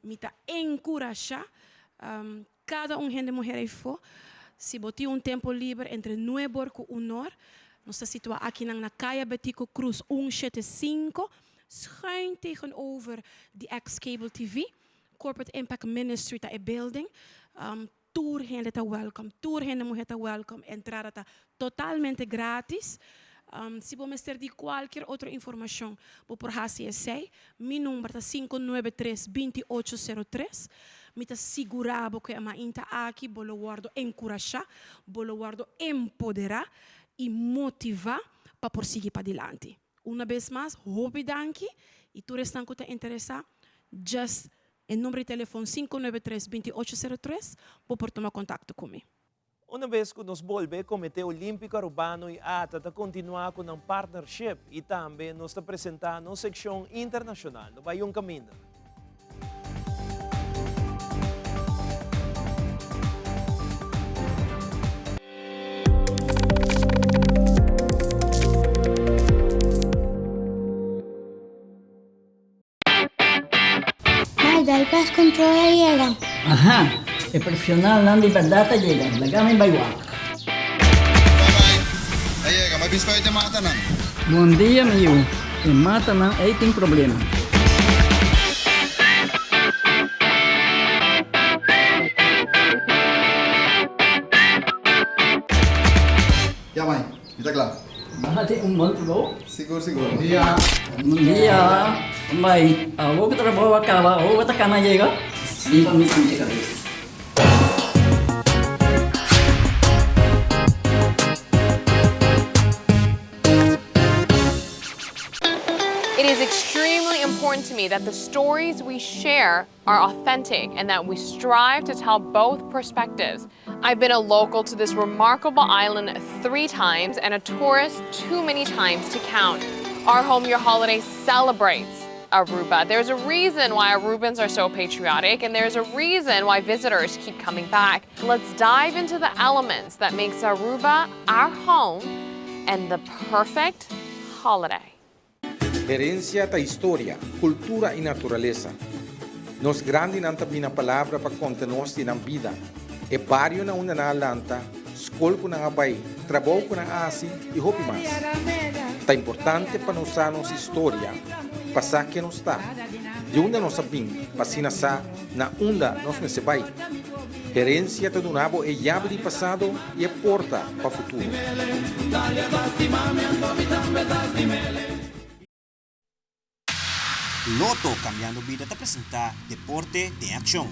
Mi ta enkurashá kada un hende muher eifó, si bo tin un tempu liber entre nuebor ku unor, nos ta situá akinan na Kaya Betico Cruz un shete sinku, schuin tegenover di ex Cable TV. Corporate Impact Ministry ta e building. Tur hende ta welcome, tur hende muher ta welcome, entrada ta totalmente gratis. Si bo mester di cualkier otro informacion bo por haci esey. Mi number ta 593 2803. Mi ta sigura bo cu e mainta aki bo lo wordo encurasha, bo lo wordo empodera y motiva pa por sigui padilanti. Una bes mas, hopi danki y tur esnan cu ta interesa, just E number di telefon 593 2803, bo por tuma kontakto ku mi. Una bes ku nos bolbe, Komité Olímpiko Arubano i ata ta kontinuá ku nan partnership i tambe nos ta presentá nos sekshon internashonal. No bai un kaminda. Mai, dal pest control a yega. Aha, e profesionalnan di berdad a yega, laga mi bai wak. Bai, a yega, mi a bisa pa e matanan. Bon dia mi yu, e matanan ei tin problema. Ya mai, mi ta kla. Bo hasi un bon trabou. Sigur, sigur. Bon dia. Bon dia. Mai, awor ku trabou a kaba, awor bo ta kana yega? Riba mi pinche kabes. It is extremely important to me that the stories we share are authentic and that we strive to tell both perspectives. I've been a local to this remarkable island three times and a tourist too many times to count. Our Home Your Holiday celebrates Aruba. There's a reason why Arubans are so patriotic and there's a reason why visitors keep coming back. Let's dive into the elements that makes Aruba our home and the perfect holiday. Herencia ta historia, cultura y naturalesa. Nos grandinan ta bini na palabra pa conta nos di nan bida, e bario na unda nan a lanta, scol cu nan a bay, trabou cu nan a haci y hopi mas. Ta importante pa nos sa nos historia, pa sa ken nos ta, di unda nos a bin pa asina sa na unda nos mester bay. Herencia ta duna bo e yabi di pasado y e porta pa futuro. Lotto Cambiando Bida ta presenta Deporte den Accion.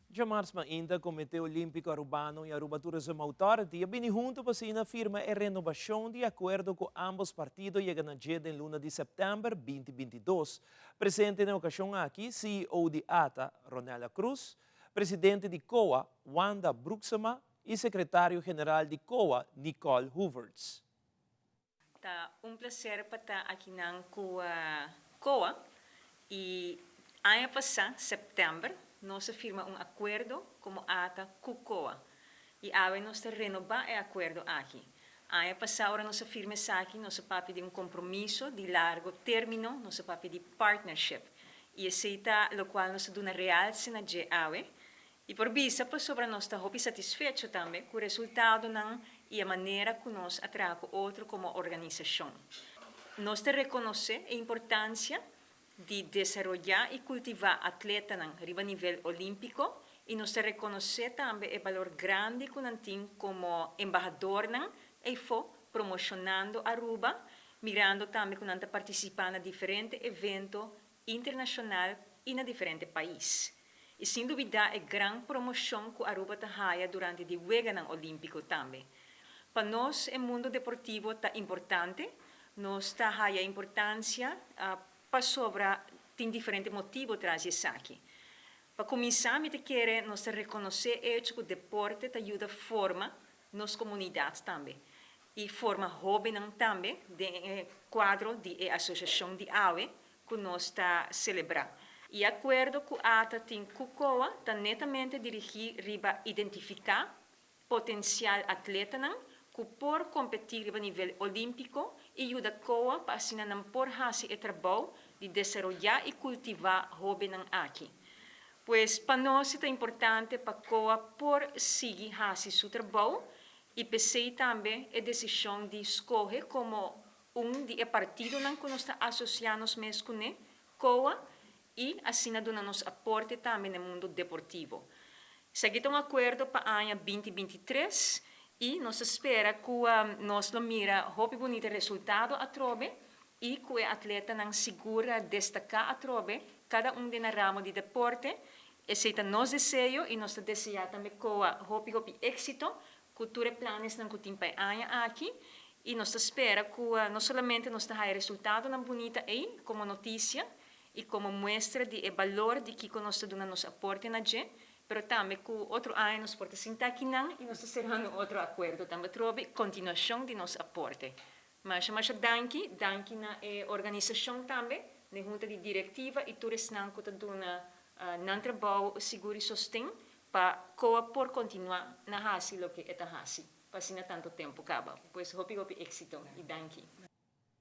Djamars mainta Comité Olimpico Arubano y Aruba Tourism Authority a bini hunto pa asina firma e renobacion di acuerdo cu ambos partido yega na dje den luna di september 2022. Presente na e ocasion aki, CEO di ata, Ronella Cruz, Presidente di COA, Wanda Broeksema y Secretario General di COA, Nicole Hoevertsz. Ta un placer pa ta akinan cu COA y aña pasa, september, nos a firma un acuerdo como ata cu COA y awe nos ta renoba e acuerdo aki. Aña pasa ora nos a firma esaki nos a papia di un compromiso di largo termino, nos a papia di partnership y esey ta locual nos ta duna realce na dje awe I por bisa pasobra nos ta hopi satisfecho tambe ku resultadonan i e manera ku nos a traha ku otro komo organisashon. Nos ta rekonosé e importansia di desaroyá i kultivá atletanan riba nivel olímpiko i nos ta rekonosé tambe e balor grandi ku nan tin komo embahadornan eifó promoshonando Aruba, mirando tambe ku nan ta partisipá na diferente evento internashonal i na diferente pais. I sin dubidá e gran promoshon ku Aruba ta haya durante di Weganan Olímpiko tambe. Pa nos e mundo deportivo ta importante, nos ta haya importansia pasobra tin diferente motibo tras di esaki. Pa kuminsá mi ta kere nos ta rekonosé e echo ku deporte ta yuda forma nos komunidat tambe i forma hóbennan tambe den e kuadro di e asosiashon di awe ku nos ta selebrá. E akuerdo ku ata tin ku COA ta netamente dirigí riba identifiká potensial atletanan ku por kompetí riba nivel olímpiko i yuda COA pa asina nan por hasi e trabou di desaroyá i kultivá hóbennan aki. Pues pa nos ta importante pa COA por sigui hasi su trabou i p'esei tambe e desishon di skohe komo un di e partidonan ku nos ta asosiá nos mes kuné, COA, i asina duna nos aporte tambe na e mundu deportivo. Esaki ta un akuerdo pa aña 2023 i nos ta spera ku nos lo mira hopi bunita resultado atrobe i ku e atletanan sigur a destaká atrobe kada un den nan ramo di deporte. Esei ta nos deseo i nos ta deseá tambe COA hopi hopi éksito ku tur e planesnan ku tin pa e aña aki i nos ta spera ku no solamente nos ta haya resultadonan bunita ei komo notisia i komo muestra di e balor di kiko nos ta duna nos aporte na dje, pero tambe ku otro aña nos por ta sinta akinan i nos ta serando un otro akuerdo tambe atrobe kontinuashon di nos aporte. Masha masha danki, danki na e organisashon tambe, na e hunta di direktiva i tur esnan ku ta duna nan trabou sigur i sosten pa COA por kontinuá na hasi loke e ta hasi pa asina tantu tempu kaba. Pues hopi hopi éksito i danki.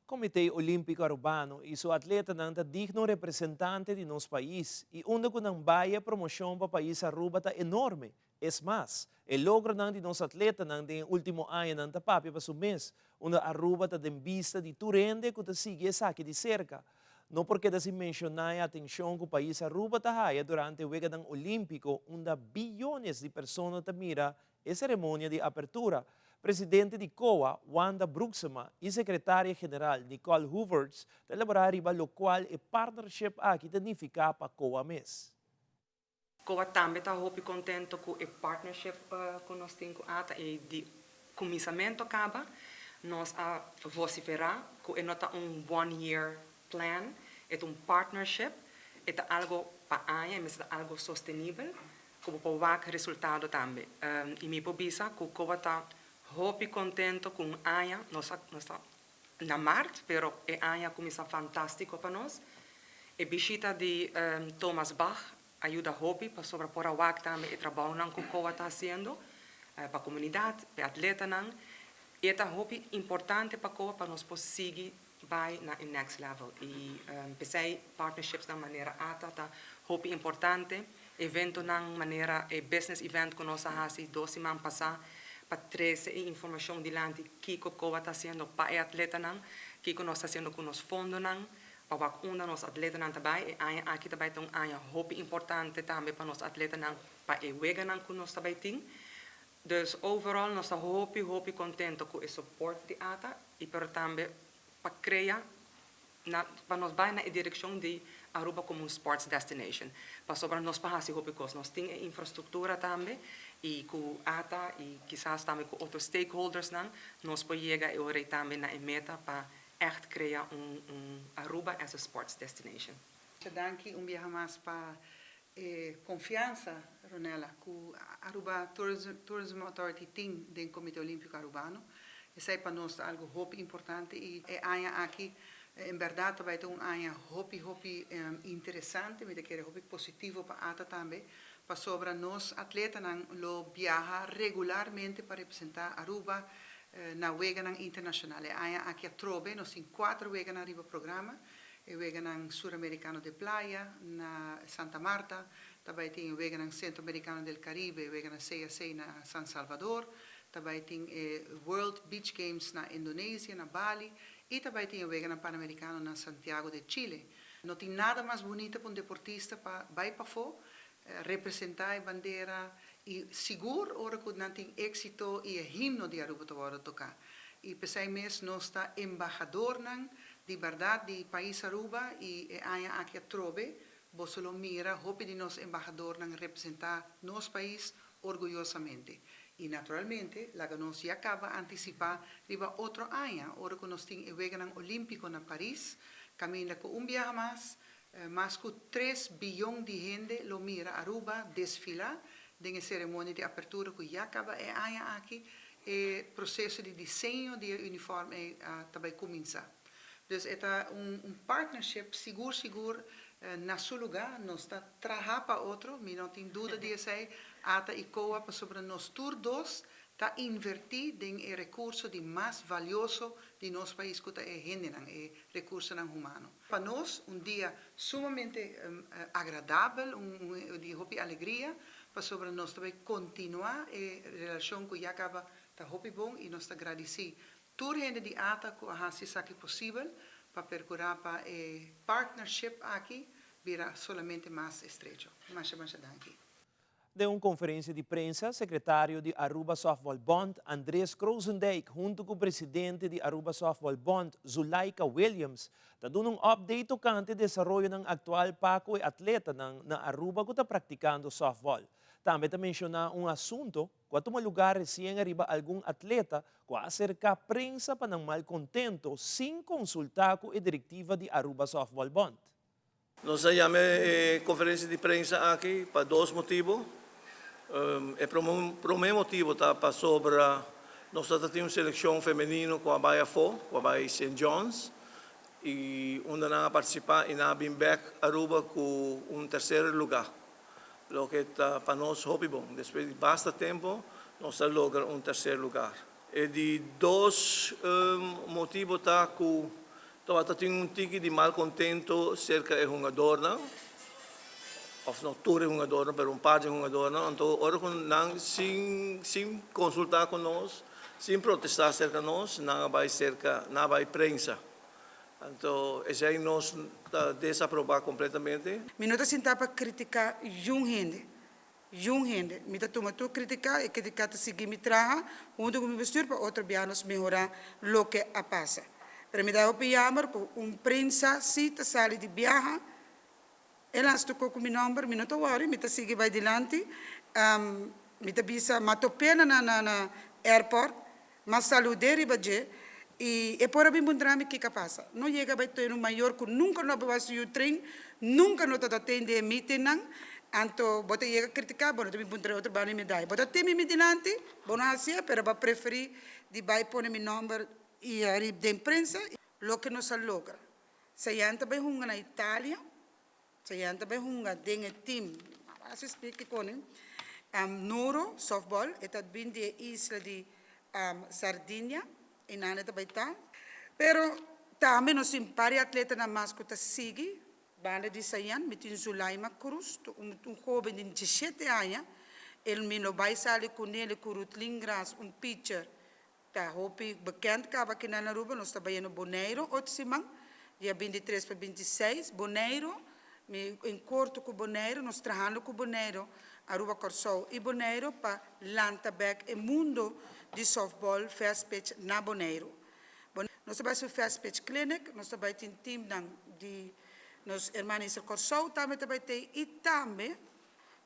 Comité Olimpico Arubano y su atletanan ta digno representante di nos pais y unda cu nan bay e promocion pa pais Aruba ta enorme. Es mas, e logronan di nos atletanan den e ultimo añanan ta papia pa su mes, unda Aruba ta den bista di tur hende cu ta sigui esaki di cerca. No por keda sin menciona e atencion cu pais Aruba ta haya durante e Weganan Olimpico unda biyones di persona ta mira e ceremonia di apertura. Presidente di COA, Wanda Broeksema y Secretaria General Nicole Hoevertsz ta elabora riba locual e partnership aki ta nifica pa COA mes. COA tambe ta hopi contento cu e partnership cu nos tin cu ata y di. kuminsamentu kaba nos a vosiferá ku e no ta un one year plan, e ta un partnership, e ta algu pa aña, e mester ta algu sostenibel ku bo por wak resultado tambe. I mi por bisa ku Coba ta hopi kontento ku un aña, nos a nos ta na mart, pero e aña a kuminsá fantástiko pa nos. E bishita di Thomas Bach a yuda hopi pasobra por a wak tambe e trabounan ku Coba ta hasiendo pa komunidat, pa e atletanan. I e ta hopi importante pa Coba pa nos por sigui bai na e next level y p'esey partnershipsnan manera ata ta hopi importante. Eventonan manera e business event cu nos a haci dos siman pasa pa trece e informacion dilanti kico COA ta haciendo pa e atletanan, kico nos ta haciendo cu nos fondonan pa wak unda nos atletanan ta bai. E aña aki ta bai ta un aña hopi importante tambe pa nos atletanan pa e weganan cu nos ta bai tin. Dus overall nos ta hopi hopi contento cu e support di ata y pero tambe pa crea na pa nos bay na e direccion di Aruba como un sports destination. Pasobra nos por haci hopi cos. Nos tin e infrastructura tambe y cu ata y kisas tambe cu otro stakeholdersnan nos por yega e ora ey tambe na e meta pa echt crea un un Aruba as a sports destination. Danki un biaha mas pa E confiansa, Ronella, cu Aruba Tourism Authority tin den Comite Olimpico Arubano, esey pa nos ta algo hopi importante y e aña aki en berdad ta bay ta un aña hopi hopi interesante, mi ta kere hopi positivo pa ata tambe, pasobra nos atletanan lo biaha regularmente pa representa Aruba na weganan internacional. E aña aki atrobe nos tin cuater weganan riba programa. E Weganan Suramerikano de Playa na Santa Marta, ta bai tin e Weganan Sentroamerikano del Caribe, e Weganan CAC na San Salvador, ta bai tin e World Beach Games na Indonesia, na Bali, i ta bai tin e Weganan Panamerikano na Santiago de Chile. No tin nada mas bunita pa un deportista pa bai pafó, representá e bandera i sigur ora ku nan tin éksito i e himno di Aruba ta wòrdu toká. I p'esei mes nos ta embahadornan di bèrdat di pais Aruba i e aña aki atrobe boso lo mira hopi di nos embahadornan representá nos pais orguyosamente. I naturalmente laga nos ya kaba antisipá riba otro aña ora ku nos tin e Weganan Olímpiko na Paris kaminda ku un biaha mas Mas ku tres biyon di hende lo mira Aruba desfilá den e seremonia di apertura ku ya kaba e aña aki. E proseso di diseño di e uniform ei ta bai kuminsá. Dus e ta un partnership sigur sigur na su lugá. Nos ta traha pa otro, mi no tin duda di esei, ata i koa, pasobra nos tur dos Ta invertí den e rekurso di mas valioso di nos pais ku ta e hendenan, e rekursonan humano. Pa nos un dia sumamente agradabel, un di hopi alegria, pasobra nos ta bai kontinuá e relashon ku ya kaba ta hopi bon i nos ta gradisí tur hende di ata ku a hasi esaki posibel pa perkurá pa e partnership aki bira solamente mas estrecho. Masha masha danki. Den un konferensia di prensa, sekretario di Aruba Softball Bond, Andres Krozendijk huntu ku presidente di Aruba Softball Bond, Zulaika Williams, ta duna un update tokante desaroyonan aktual pa ku e atletanan na Aruba ku ta praktikando softball. Tambe ta menshoná un asunto ku a tuma lugá resien ariba algun atleta ku a aserká prensa pa nan malkontento sin konsultá ku e direktiva di Aruba Softball Bond. Nos a yama e conferencia di prensa aki pa dos motibo. E prome motibo ta pasobra nos ta tin un seleccion femenino cu a bay afo, cu a bay Saint John's y unda nan a participa y nan a bin bek Aruba cu un tercer lugar, loke ta pa nos hopi bon. Despues di basta tempo nos a logra un tercer lugar. E di dos motibo ta cu tabata tin un tiki di malcontento cerca e hungadornan, of no tur e hungadornan, pero un par di hungadornan, anto ora cu nan sin sin consulta cu nos, sin protesta cerca nos, nan a bay cerca, nan a bay prensa. Anto esey nos ta desaproba completamente. Mi no ta sinta pa critica yun hende. Yun hende. Mi ta tuma tur critica, e critica ta sigui mi traha hunto cu mi bestuur pa otro bia nos mehora loke a pasa. Pero mi ta hopi jammer cu un prensa si ta sali di biaha, e las tocó cu mi nomber, mi no ta worry, mi ta sigui bay dilanti. Mi ta bisa, ma top'e na na airport. M'a salud'é riba dje i e por a bin puntra mi kiko a pasa. No yega bai tene un mayor ku nunka no a baba su yu tren, nunka no ta ta tende e meetingnan, anto bo ta yega kritiká, bo no ta bin puntra e otro banda di medaya. Bo ta teme mi dilanti, bo no hasié, pero bo a preferí di bai pone mi nòmber i ariba den prensa. Loke nos a logra. Sayan ta bai hunga na Italia. Sayan ta bai hunga den e team, a speak kiko ne, Nuro softball, e ta bin di e isla di Sardinia, einan e ta bai ta. Pero tambe nos tin par di atletanan mas ku ta sigui banda di Sayan, mi tin Zulaima Cruz, un hoben di diesshete aña, el mi lo bai sali kuné ku Rutlin Gras, un pitcher Ta hopi bekend kaba aki na Aruba, nos ta bayendo Boneiro otro siman, dia 23 pa 26, Boneiro, mi en korto ku Boneiro, nos trahando ku Boneiro, Aruba, Kòrsou i Boneiro pa lanta bèk e mundo di softball fast pitch na Boneiro. Nos ta bai su fast pitch clinic, nos ta bai tin teamnan di nos hermana Isla Kòrsou tambe ta bai tei i tambe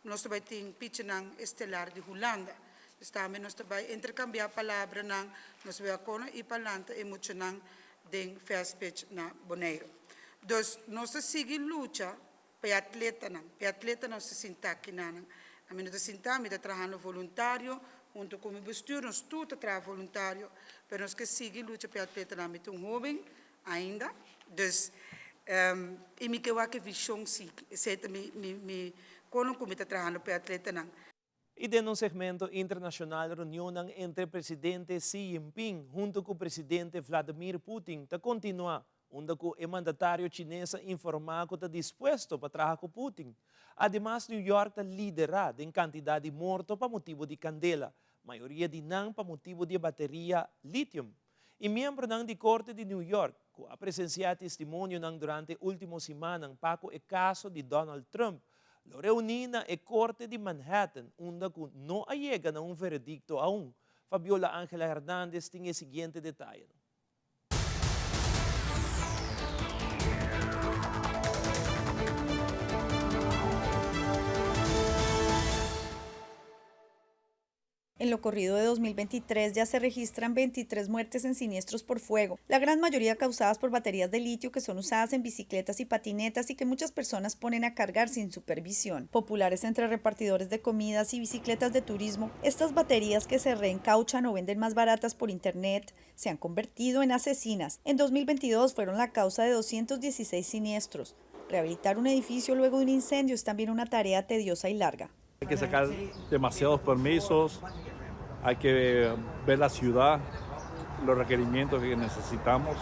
Nos ta bai tin pichanan estelar di Hulanda. Dus tambe nos ta bai interkambiá palabranan, nos ta bai akono i pa lanta e muchanan den fast pitch na Boneiru. Dus nos ta sigui lucha pa e atletanan, pa e atletanan nos ta sinta kinanan. Ami no ta sinta, mi ta trahando voluntario hunto ku mi bestuur, nos tur ta traha voluntario, pero nos ke sigui lucha pa e atletanan. Mi ta un hoben ainda, dus i mi ke wak e vision sigui, esei ta mi mi mi kono ku mi ta trahando pa e atletanan. I den un segmento internashonal reunionnan entre presidente Xi Jinping hunto ku presidente Vladimir Putin ta kontinuá, unda ku e mandatario chines a informá ku ta dispuesto pa traha ku Putin. Ademas New York ta liderá den kantidat di morto pa motibu di kandela, mayoria di nan pa motibu di e bateria lithium. I miembronan di Korte di New York ku a presensiá testimonionan durante último simannan pa ku e kaso di Donald Trump lo reuní na e Korte di Manhattan unda ku no a yega na un veredikto aun. Fabiola Angela Hernandez tin e siguiente detayenan. En lo corrido de 2023 ya se registran 23 muertes en siniestros por fuego, la gran mayoría causadas por baterías de litio que son usadas en bicicletas y patinetas y que muchas personas ponen a cargar sin supervisión. Populares entre repartidores de comidas y bicicletas de turismo, estas baterías que se reencauchan o venden más baratas por internet se han convertido en asesinas. En 2022 fueron la causa de 216 siniestros. Rehabilitar un edificio luego de un incendio es también una tarea tediosa y larga. Hay que sacar demasiados permisos, hay que ver la ciudad, los requerimientos que necesitamos.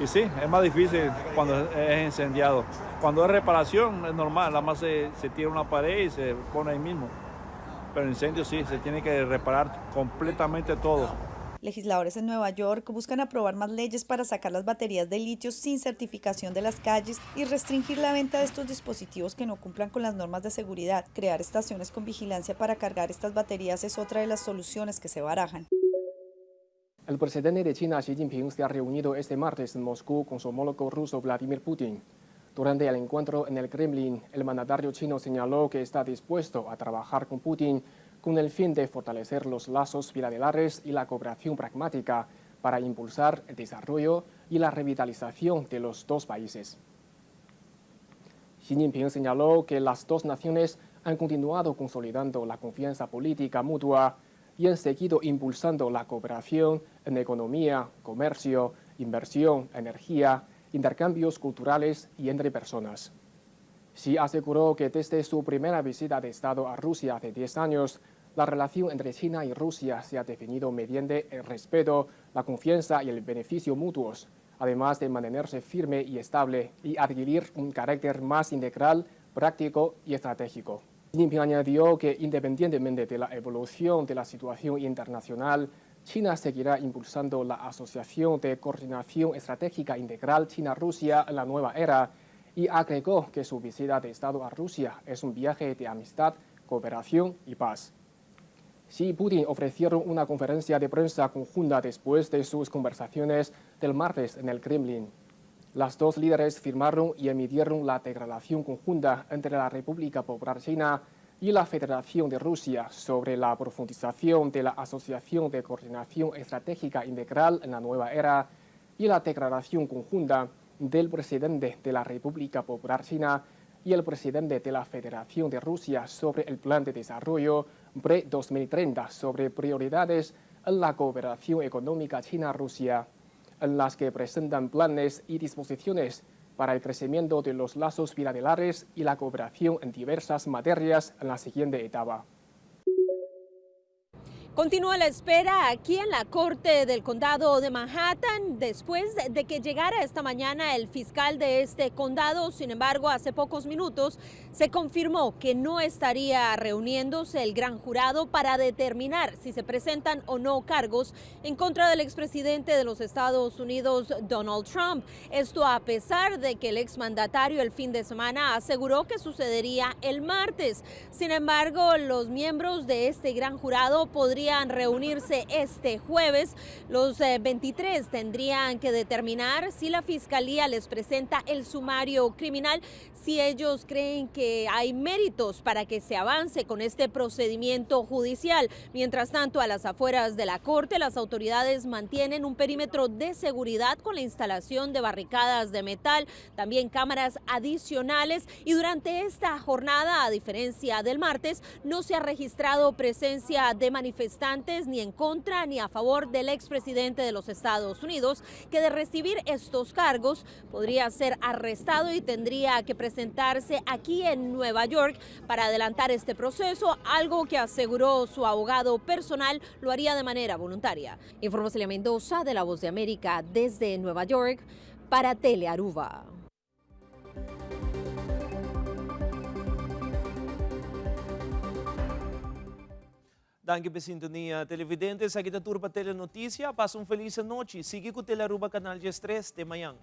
Y, y sí, es más difícil cuando es incendiado. Cuando es reparación es normal, nada más se, se tira una pared y se pone ahí mismo. Pero incendio sí, se tiene que reparar completamente todo. Legisladores en Nueva York buscan aprobar más leyes para sacar las baterías de litio sin certificación de las calles y restringir la venta de estos dispositivos que no cumplan con las normas de seguridad. Crear estaciones con vigilancia para cargar estas baterías es otra de las soluciones que se barajan. El presidente de China, Xi Jinping, se ha reunido este martes en Moscú con su homólogo ruso Vladimir Putin. Durante el encuentro en el Kremlin, el mandatario chino señaló que está dispuesto a trabajar con Putin con el fin de fortalecer los lazos bilaterales y la cooperación pragmática para impulsar el desarrollo y la revitalización de los dos países. Xi Jinping señaló que las dos naciones han continuado consolidando la confianza política mutua y han seguido impulsando la cooperación en economía, comercio, inversión, energía, intercambios culturales y entre personas. Xi aseguró que desde su primera visita de Estado a Rusia hace 10 años, la relación entre China y Rusia se ha definido mediante el respeto, la confianza y el beneficio mutuos, además de mantenerse firme y estable y adquirir un carácter más integral, práctico y estratégico. Xi Jinping añadió que independientemente de la evolución de la situación internacional, China seguirá impulsando la Asociación de Coordinación Estratégica Integral China-Rusia en la nueva era y agregó que su visita de Estado a Rusia es un viaje de amistad, cooperación y paz. Xi y Putin ofrecieron una conferencia de prensa conjunta después de sus conversaciones del martes en el Kremlin. Las dos líderes firmaron y emitieron la declaración conjunta entre la República Popular China y la Federación de Rusia sobre la profundización de la Asociación de Coordinación Estratégica Integral en la Nueva Era y la Declaración Conjunta del Presidente de la República Popular China y el presidente de la Federación de Rusia sobre el Plan de Desarrollo Pre-2030 sobre prioridades en la cooperación económica China-Rusia, en las que presentan planes y disposiciones para el crecimiento de los lazos bilaterales y la cooperación en diversas materias en la siguiente etapa. Continúa la espera aquí en la corte del condado de Manhattan después de que llegara esta mañana el fiscal de este condado. Sin embargo, hace pocos minutos se confirmó que no estaría reuniéndose el gran jurado para determinar si se presentan o no cargos en contra del expresidente de los Estados Unidos, Donald Trump. Esto a pesar de que el exmandatario el fin de semana aseguró que sucedería el martes. Sin embargo, los miembros de este gran jurado podrían reunirse este jueves. Los 23 tendrían que determinar si la fiscalía les presenta el sumario criminal, si ellos creen que hay méritos para que se avance con este procedimiento judicial. Mientras tanto, a las afueras de la corte, las autoridades mantienen un perímetro de seguridad con la instalación de barricadas de metal, también cámaras adicionales, y durante esta jornada, a diferencia del martes, no se ha registrado presencia de manifestantes ni en contra ni a favor del expresidente de los Estados Unidos, que de recibir estos cargos podría ser arrestado y tendría que presentarse aquí en Nueva York para adelantar este proceso, algo que aseguró su abogado personal lo haría de manera voluntaria. Informó Celia Mendoza de La Voz de América desde Nueva York para Telearuba. Danki p'e sintonia, televidente. Esaki ta tur pa Telenoticia. Pasa un feliz anochi. Sigui cu Telearuba Canal 13. Te mañan.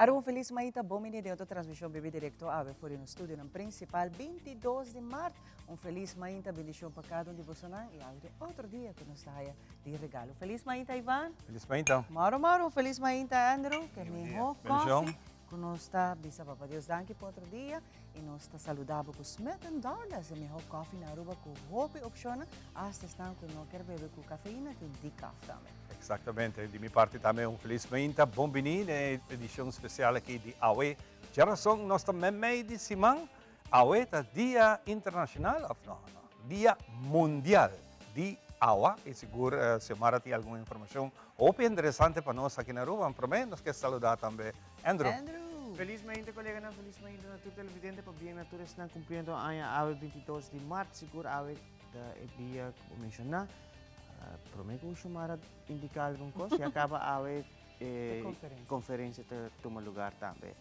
Aruba un felis maita bon bini den otro transmision bibi directo awe for di nos studionan principal 22 di maart. Un felis mainta bendicion pa cada un di bosonan y awe den otro dia cu nos ta haya di regalo. Felis mainta Ivan. Felis mainta. Moro moro felis mainta Andrew. Ke miho Bendicion. koffie cu nos ta bisa Papa Dios danki pa otro dia y nos ta saluda bo cu Smith and Douglas e miho koffie na Aruba cu hopi opcionnan hasta esnan cu no kier bebe cu cafeina tin decaf tambe. Exactamente. Di mi parti tambe un felis mainta. Bon bini den e edicion special aki di Awe. Djarason nos ta memey di siman. Awe ta Dia Internacional, of no, no, Dia Mundial di Awa. Y sigur Xiomara tin algun informacion hopi interesante pa nos aki na Aruba. Prome nos ke saluda tambe Andrew. Andrew! Felis mainta coleganan, felis mainta na tur televidente, pabien na tur esnan cumpliendo aña awe 22 di maart. Sigur awe ta e dia cu bo menciona. Prome cu Xiomara indica algun cos, ya caba awe e conferencia ta tuma lugar tambe.